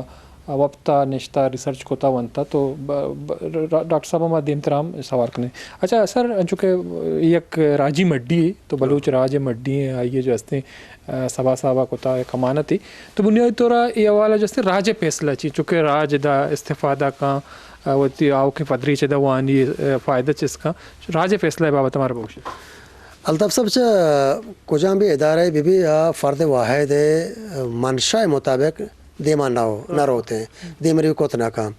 وپتا، نشتا، ریسرچ کتا، ونتا، تو ب-، ب-، را-، ڈاکٹر صاحب ء ما دیمتر ہم سوال کنیں۔ اچھا سر، انچو کہ یک راجی مڈی ہے، تو بلوچ راج مڈی ہیں، آئی ء جو ہستیں، ا، صبا صاحب ء کتا ایک امانت ہے۔ تو بنیادی طور ء اے حوالہ جو ہستیں راج ء فیصلہ چی، چونکہ راج ادا استفادہ کن، ا، وتی آؤکیں پدریچ ادا وانی، ا، فائدہ چست کن، راج ء فیصلہ ء بابت ہمارا بگوش۔ الطاف صاحب، چہ کجام بھی ادارہ بہ بی، آ فرد واحد ء منشا ء مطابق دیما نہ، نہ روت ایں، دیمروی کت نہ کن۔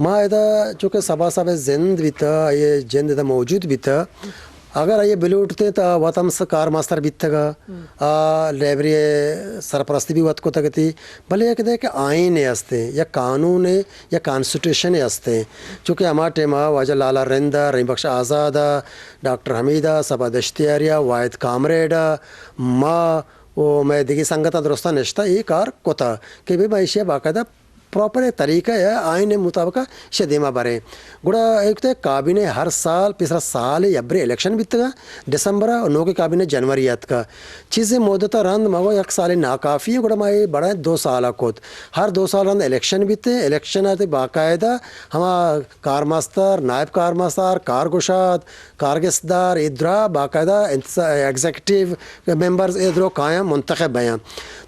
ما ادا چونکہ صبا صاحب ء زند بیتا، آئی ء جند ادا موجود بیتا، اگر آئی ء بلوٹتیں تا وت ہم س-، کارمستر بیتگا، آ لائبریری ء سرپرستی بھی وت کتگ اتی، بلے یک دے کہ آئین ء ہستیں، یک قانون ء، یک کانسٹیٹیوشن ء ہستیں۔ چونکہ ہما ٹائم ء واجہ لالا رند ء، رحیم بخش آزاد ء، ڈاکٹر حمید ء، صبا دشتیاری ء، واحد کامریڈ ء، ما و مئے دگہ سنگتاں درستاں نشتہ اے کار کتا کہ بھئی ما ایشی ء باقاعدہ پراپر طریقہ ء آئین ء مطابق ایشی ء دیما بریں۔ گڑا ایک تو کابینہ ہر سال، پیسرا سال ء یبرے الیکشن بیتگا دسمبر ء، نوکیں کابینہ جنوری ء اتکا۔ چیزے مدت ء رند مگو یک سال ناکافی ء، گڑا ما اے بڑا دو سال ء کت۔ ہر دو سال رند الیکشن بیتے، الیکشن ء تہ باقاعدہ ہما کارمستر، نائب کارمستر، کارگشاد، کارگسدار، اے درا باقاعدہ انتسا-، ایگزیکٹو ممبرز اے درو کایاں منتخب بیاں۔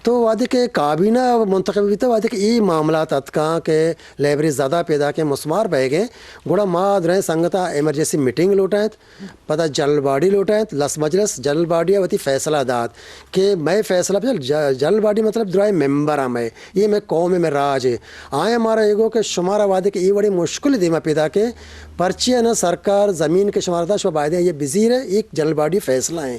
تو وہدے کہ کابینہ منتخب بیتا، وہدے کہ اے معاملات اتکاں کہ لائبریری زیادہ پیداک ایں، مسمار بئیگ ایں، گڑا ما درائیں سنگتاں ایمرجنسی میٹنگ لوٹائینت، پدا جنرل باڈی لوٹائینت، لس مجلس جنرل باڈی ءَ وتی فیصلہ دات کہ مئے فیصلہ پہ ج-، جنرل باڈی مطلب درائیں ممبر آں مئے، اے مئے قوم ایں، مئے راج ایں۔ آیاں مارا اے گو کہ شمارا وہدے کہ اے وڑیں مشکل دیما پیداک ایں، پرچیا نہ سرکار زمین کہ شمارا دات، شما بایدیں اے بزیرے، اے جنرل باڈی فیصلہ ایں۔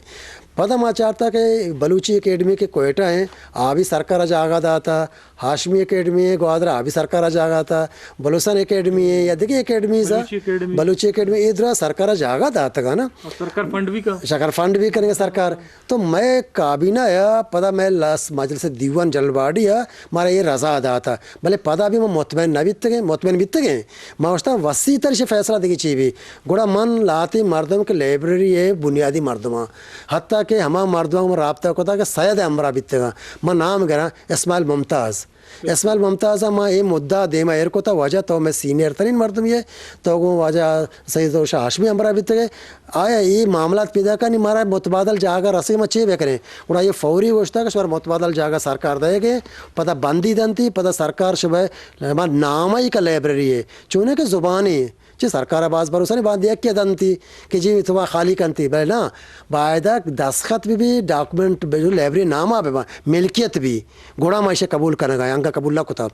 پدا ما چارتا کہ بلوچی اکیڈمی کہ کوئٹہ ایں، آ بھی سرکار ءَ جاگہ داتا، ہاشمی اکیڈمی ایں گوادر ءَ، آ بھی سرکار ءَ جاگہ داتا، بلوچستان اکیڈمی ایں یا دگہ اکیڈمیز ءَ، بلوچی اکیڈمی۔ بلوچی اکیڈمی اے درا سرکار ءَ جاگہ داتگا نا۔ اور سرکار فنڈ بھی کا۔ سرکار فنڈ بھی کنگے سرکار۔ تو مئے کابینہ ءَ پدا مئے لس مجلس دیوان جنرل باڈی ءَ مارا اے رضا داتا، بلے پدا بھی ما مطمئن نہ بیتگیں، مطمئن بیتگیں۔ ما گوشتاں وسیع تر ایشی فیصلہ دگہ چی بی۔ گڑا من لہتیں مردم کہ لائبریری ءِ بنیادی مردماں، حتیٰ کہ ہما مردماں من رابطہ کتا کہ سید ءِ ہمراہ بیتگاں، من نام گراں اسماعیل ممتاز۔ اسماعیل ممتاز ءَ ما اے مدعا دیما ایر کتا، واجہ تو مئے سینئر ترین مردمے ئے، تو گوں واجہ سید شاہ ہاشمی ہمراہ بیتگے، آیا اے معاملات پیداکانی مارا متبادل جاگہ رسگ، ما چے بکنیں؟ گڑا اے فوری گوشتا کہ شمارا متبادل جاگہ سرکار دئیگے، پدا بندی دنتی، پدا سرکار شمئے ما نامئی کہ لائبریری ایں، چونیں کہ زبانی چہ سرکار ءَ باز بھروسہ نی، باندی یکے دنتی کہ جی تو خالی کنتی، بلے نا، بایدہ دستخط بہ بی، ڈاکومنٹ بہ، لائبریری ناما بہ با، ملکیت بی، گڑا ما ایشی قبول کنگا، انگا قبول نہ کتا۔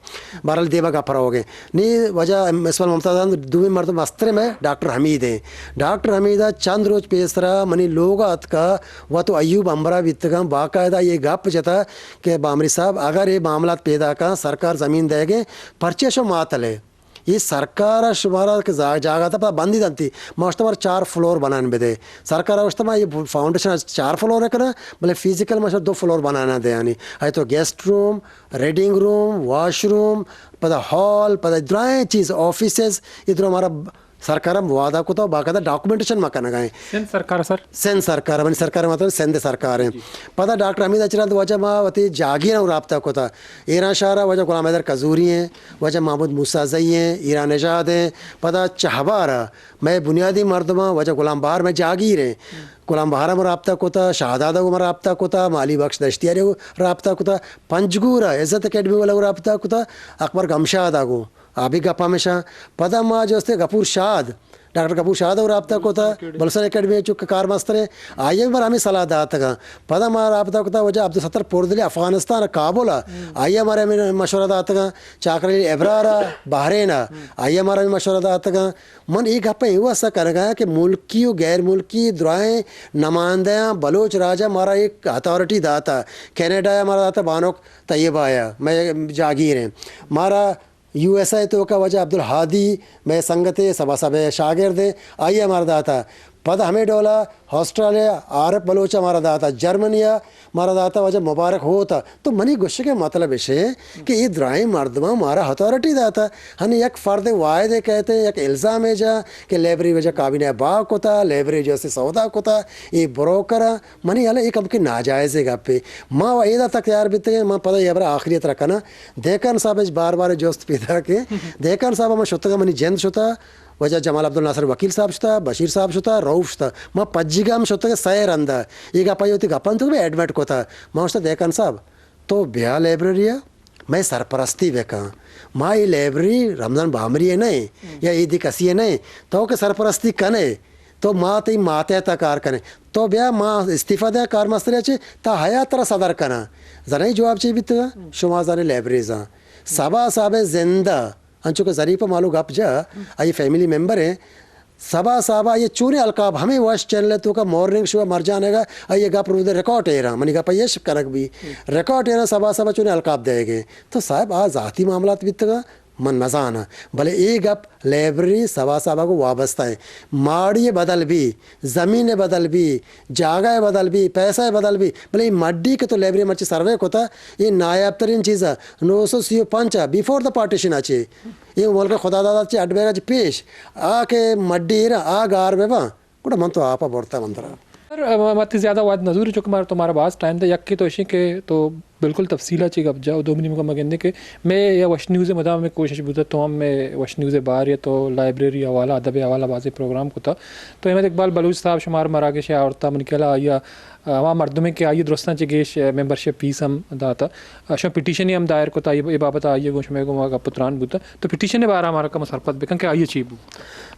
بہرحال دیما گپ روگے۔ نی واجہ اسماعیل ممتاز، دومی مردم مستر مئے ڈاکٹر حمید ایں۔ ڈاکٹر حمید ءَ چند روچ پیسرا منی لوگا اتکا، وت و ایوب ہمراہ بیتگاں، باقاعدہ اے گپ جتا کہ بامری صاحب اگر اے معاملات پیداکاں سرکار زمین دئیگے، پرچے شو ماتلے؟ اے سرکار ءَ شمارا کہ زا-، جاگہ تا پدا بندی دنتی۔ ما گوشت مارا چار فلور بنان بدے۔ سرکار ءَ گوشت ما اے فاؤنڈیشن ءَ چار فلور کناں، بلے فزیکل ما شمارا دو فلور بنانا دیانی۔ اے تو گیسٹ روم، ریڈنگ روم، واش روم، پدا ہال، پدا درائیں چیز، آفیسز، اے درا مارا سرکار ءَ وعدہ کتا، باقاعدہ ڈاکومنٹیشن ما کنگا ایں۔ سندھ سرکار سر؟ سندھ سرکار، منی سرکار مطلب سندھ سرکار ایں۔ پدا ڈاکٹر حمید ءَ چہ رند واجہ ما وتی جاگیر ءَ رابطہ کتا۔ ایران شہر ءَ واجہ غلام حیدر کزوری ایں، واجہ محمود موسی زئی ایں، ایران نژاد ایں، پدا چہبار ءَ مئے بنیادی مردماں، واجہ غلام بہار مئے جاگیر ایں۔ غلام بہار ءَ ما رابطہ کتا، شہداد ءَ گوں ما رابطہ کتا، ما علی بخش دشتیاری ءَ رابطہ کتا، پنجگور ءَ عزت اکیڈمی والا ءَ رابطہ کتا، اکبر گمشاد ءَ گوں۔ آ بھی گپ ہمیشاں۔ پدا ما جستے غفور شاد، ڈاکٹر غفور شاد ءَ رابطہ کتا، بلوچستان اکیڈمی ءَ چک کارمسترے، آئی ءَ مارا ہمے صلاح داتگاں۔ پدا ما رابطہ کتا واجہ عبدالستار پردلی افغانستان ءَ کابل ءَ، آئی ءَ مارا ہمے مشورہ داتگاں۔ چاکر علی ابرار ءَ بحرین ءَ، آئی ءَ مارا ہمے مشورہ داتگاں۔ من اے گپ ءَ اے واسطہ کنگا کہ ملکی و غیر ملکی درائیں نمائندہاں بلوچ راج ءَ مارا ایک اتھارٹی داتا، کینیڈا ءَ مارا داتا بانک طیبہ ءَ، مئے جاگیر ایں۔ مارا یو ایس اے توکا واجہ عبدالہادی، مئے سنگتے، سبا صاحب ءِ شاگردے، آئی ءَ مارا داتا۔ پدا ہمے ڈولا آسٹریلیا، عارف بلوچ ءَ مارا داتا، جرمنی ءَ مارا داتا واجہ مبارک ہوت ءَ۔ تو منی گوشگ ءِ مطلب اش ایں کہ اے درائیں مردماں مارا اتھارٹی داتا۔ ہنی یک فرد واحد ءَ کئیت، یک الزامے جا کہ لائبریری واجہ کابینہ ءَ بہا کتا، لائبریری جستے سودا کتا، اے بروکر ءَ۔ منی ہیال ءَ اے کمکے ناجائزیں گپے۔ ما و ایدا تک تیار بیتگیں، من پدا اے ہبرا آخری ءَ ترا کناں۔ دہقان صاحب ءَ بار بار جست پیداک ایں۔ دہقان صاحب ءَ من شتگاں، منی جند شتا، واجہ جمال عبدالناصر وکیل صاحب شتا، بشیر صاحب شتا، رؤف شتا۔ ما پجیگا ہم شتگیں سئے رندا۔ اے گپا اے وتی گپاں تو ایڈمٹ کتا۔ ما گوشتا دہقان صاحب، تو بیا لائبریری ءَ، مئے سرپرستی بکن۔ ما اے لائبریری رمضان بامری ءِ نہ ایں یا اے دی کسی ءِ نہ ایں۔ تو کہ سرپرستی کنے، تو ما تئی ماتحت ءَ کار کنیں۔ تو بیا ما استعفا دے کارمسترے چے، تا حیات ترا صدر کناں۔ زانئے جواب چے بیتگا؟ شما زانے لائبریری زان۔ سبا صاحب زندہ، انچو کہ ظریف مالو گپ جا، آئی فیملی ممبر ایں۔ سبا صاحب آئی چونیں القاب ہمے وش چینل توکا مارننگ شو مرجان ءَ گا، آئی گپ رودے ریکارڈ ایراں، منی گپ ایش کنگ بی۔ ریکارڈ ایراں سبا صاحب چونیں القاب دئیگے۔ تو صاحب آ ذاتی معاملات بیتگا۔ من نزاناں، بلے اے گپ لائبریری سبا صاحب ءَ گوں وابستہ ایں۔ ماڑی ءَ بدل بی، زمین ءَ بدل بی، جاگہ ءَ بدل بی، پیسہ ءَ بدل بی، بلے اے مڈی کہ تو لائبریری مرچی سروے کتا، اے نایاب ترین چیز ءَ، نو سو سی و پنچ ءَ، بیفور دا پارٹیشن ءَ چے، اے ملک خدا دادا چے اڈ بیگا چے پیش، آ کہ مڈی ایرا آ گار بہ باں۔ گڑا من تو آپ ءَ برتہ مندرا۔ سر، ما، ما تئی زیادہ وھد نہ زوری، چونکہ مارا تو مارا باز ٹائم دے، یکے تو اشیں کہ تو بالکل تفصیل ءَ چی گپ جا، و دومی نیمگا ما گندیں کہ مئے یا وش نیوز ءِ مدام ہمے کوشش بوتہ، تو ہم مئے وش نیوز ءِ بار یا تو لائبریری حوالہ، ادب ءِ حوالہ بازیں پروگرام کتا۔ تو احمد اقبال بلوچ صاحب شمار مراگش ءَ آورتا، منی خیال ءَ آئی ءَ ہما مردمے کہ آئی ءَ درستاں چہ گیش ممبرشپ فیس ہم داتا، شما پٹیشنے ہم دائر کتا، اے بابت آئی ءَ گوں شمئے گوما گپ و تران بوتا، تو پٹیشن ءِ بارا مارا کم سرپد بکن کہ آئی ءَ چی بو؟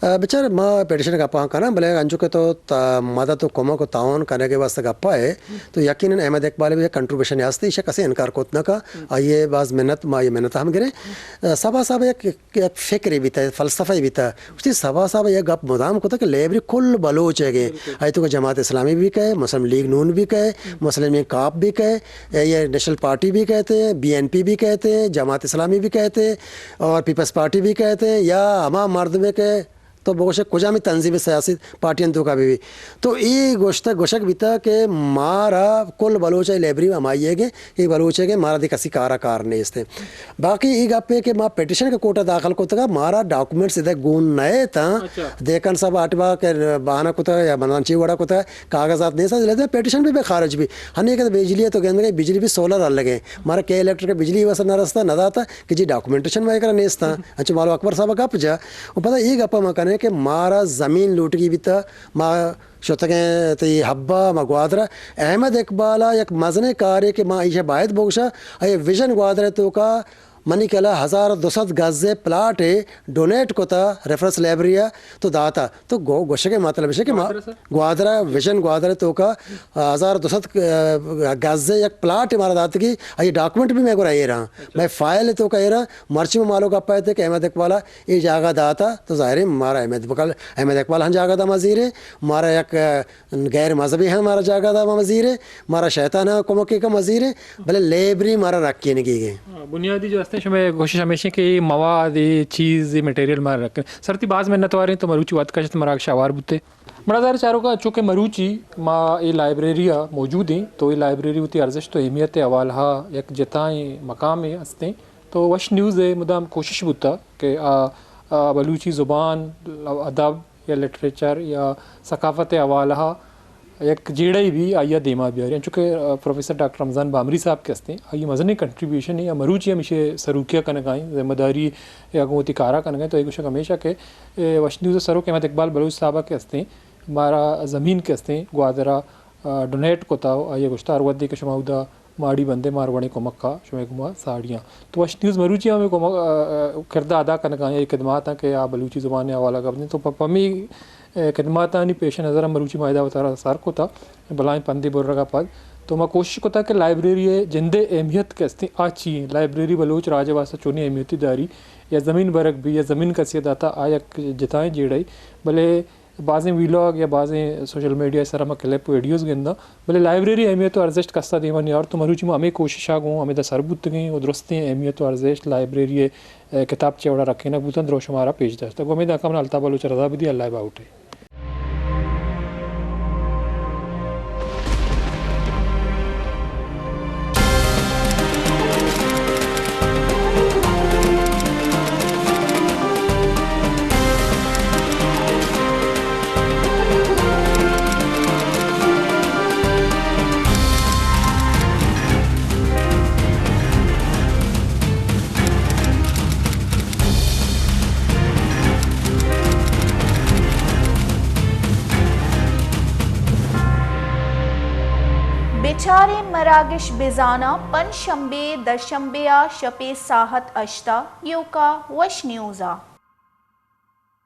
آ، بچار، ما پٹیشن ءِ گپاں کناں، بلے انچو کہ تو تا-، مدد و کمک و تعاون کنگ ءِ واستہ گپا ئے، تو یقیناً احمد اقبال ءِ بھی یک کنٹریبیوشن ہست، ایشی ءَ کسے انکار کت نہ کا۔ آئی ءِ باز منت، ما آئی ءِ منت ہم گریں۔ آ، صبا صاحب یک، یک فکرے بیتا، فلسفہ بیتا۔ گوشتی صبا صاحب یک گپ مدام کتا کہ لائبریری کل بلوچ ءِ گے۔ آئی توکا جماعت اسلامی بھی کئے، مسلم لیگ نون بھی کئے، مسلم لیگ کاپ بھی کئے، یا نیشنل پارٹی بھی کئیت، بی این پی بھی کئیت، جماعت اسلامی بھی کئیت اور پیپلز پارٹی بھی کئیت، یا ہما مردمے کہ تو بگوشے کجامی تنظیم سیاسی پارٹیاں توکا بھی بی۔ تو اے گوشتہ گوشگ بیتا کہ مارا کل بلوچ ءِ لائبریری ہمائی ءِ گے، اے بلوچ ءِ گے، مارا دی کسی کارا کار نیست۔ باقی اے گپے کہ ما پٹیشن کہ کورٹ ءَ داخل کتگا، مارا ڈاکومنٹس ادے گون نہ اتاں۔ اچھا۔ دیکن صاحب آٹوا کہ بہانہ کتگ یا بندان چی وڑا کتگ، کاغذات نیست، لہذا پٹیشن بھی بے خارج بھی۔ ہنی کہ بجلی ءَ تو گندگے، بجلی بھی سولر ءَ لگے۔ مارا کے الیکٹرک بجلی واسطہ نہ رستا، نہ داتا کہ جی ڈاکومنٹیشن ما کرا نیست۔ اچھا، مالو اکبر صاحب گپ جا۔ و پدا اے گپ ما کنے کہ مارا زمین لوٹگی بیتا، ما شتگیں تئی حبا، ما گوادر۔ احمد اقبال ءِ یک مزنیں کارے کہ ما ایشا باید بگوشا، اے ویژن گوادر توکا منی کلا ہزار دو سد گز ءِ پلاٹ ءَ ڈونیٹ کتا ریفرنس لائبریری ءَ تو داتا۔ تو گو-، گوشگ ءِ مطلب ہے کہ ما گوادر ءَ سر؟ گوادر ءَ ویژن گوادر ءِ توکا ہزار دو سد گز ءِ یک پلاٹ مارا داتگی، آئی ڈاکومنٹ بھی مئے گورا ایراں، مئے فائل ءِ توکا ایراں۔ مرچی ما مالو گپ ءَ کہ احمد اقبال ءَ اے جاگہ داتا، تو ظاہر ہے مارا احمد اقبال، احمد اقبال ہم جاگہ دا مزیر ہے، مارا یک غیر مذہبی ہم مارا جاگہ دا مزیر ہے، مارا شیطان ہم کمکی کا مزیر ہے، بلے لیبری مارا رکھینگی گے۔ ہاں، بنیادی جو ہستیں شمئے کوشش ہمیش ہے کہ اے مواد، اے چیز، اے مٹیریل مارا رکھیں۔ سر تئی باز منت واریں تو مروچی وقت کشت مراگش آوار بوتے۔ بڑا ظاہر چاروکا چونکہ مروچی ما اے لائبریری ءَ موجود ہیں تو اے لائبریری وتی ارزشت و اہمیت ءِ حوالہ ءَ یک جتائیں مقامے ہستیں۔ تو وش نیوز ءِ مدام کوشش بوتا کہ آ، آ بلوچی زبان، ادب یا لٹریچر یا ثقافت ءِ حوالہ ءَ یک جیڑہ ای بھی آئی ءَ دیما بیاری۔ انچو کہ، آ، پروفیسر ڈاکٹر رمضان بامری صاحب کہ ہستیں، آئی ءِ مزنیں کنٹریبیوشن ہے، مروچی ہم ایشی سروکیا کنگائیں، ذمہ داری یا گوں وتی کارا کنگائیں، تو اے گوشگ ہمیشہ کہ، اے، وش نیوز ءِ سروک احمد اقبال بلوچ صاحب کہ ہستیں، مارا زمین کہ ہستیں، گوادر ءَ، آ، ڈونیٹ کتا، آئی ءَ گوشتا ہر وھدے کہ شما اودا ماڑی بندے مار وڑیں کمک ءَ شمئے گوما ساڑی آں۔ تو وش نیوز مروچی ہمے کمک، آ، آ، کردار ادا کنگا آں، اے خدمات آں کہ آ بلوچی زبان ءِ حوالہ ءَ گپ دیں۔ تو پ-، پمی، اے، خدماتانی پیش نظر ہم مروچی ما ادا وتارا سر کتا، بلائیں پندے برگا پد۔ تو ما کوشش کتا کہ لائبریری ءِ جندے اہمیت کہ استیں آ چی ایں۔ لائبریری بلوچ راج ءِ واسطہ چونیں اہمیتی داری یا زمین برگ بھی یا زمین کسی ءَ داتا آ یک جتائیں جیڑہ ای۔ بلے بازیں ویلاگ یا بازیں سوشل میڈیا ءِ سرا ما کلپ ویڈیوز گنداں، بلے لائبریری اہمیت و ارزشت کسا دیما نیارت۔ تو مروچی ما ہمے کوششا گوں ہمیدا سر بوتگیں و درستیں اہمیت و ارزشت لائبریری ءِ، اے، کتاب چہ وڑا رکھینگ بوتن درو شمارا پیش داشتگ۔ امید آں کہ من الطاف بلوچ رضا بدی، اللہ باہوٹ ئے۔ بچاریں مراگش بزاناں، پنچ شنبے، دشنبے ءَ شپے ساہت ہشت ءَ ایوکا وش نیوز ءَ۔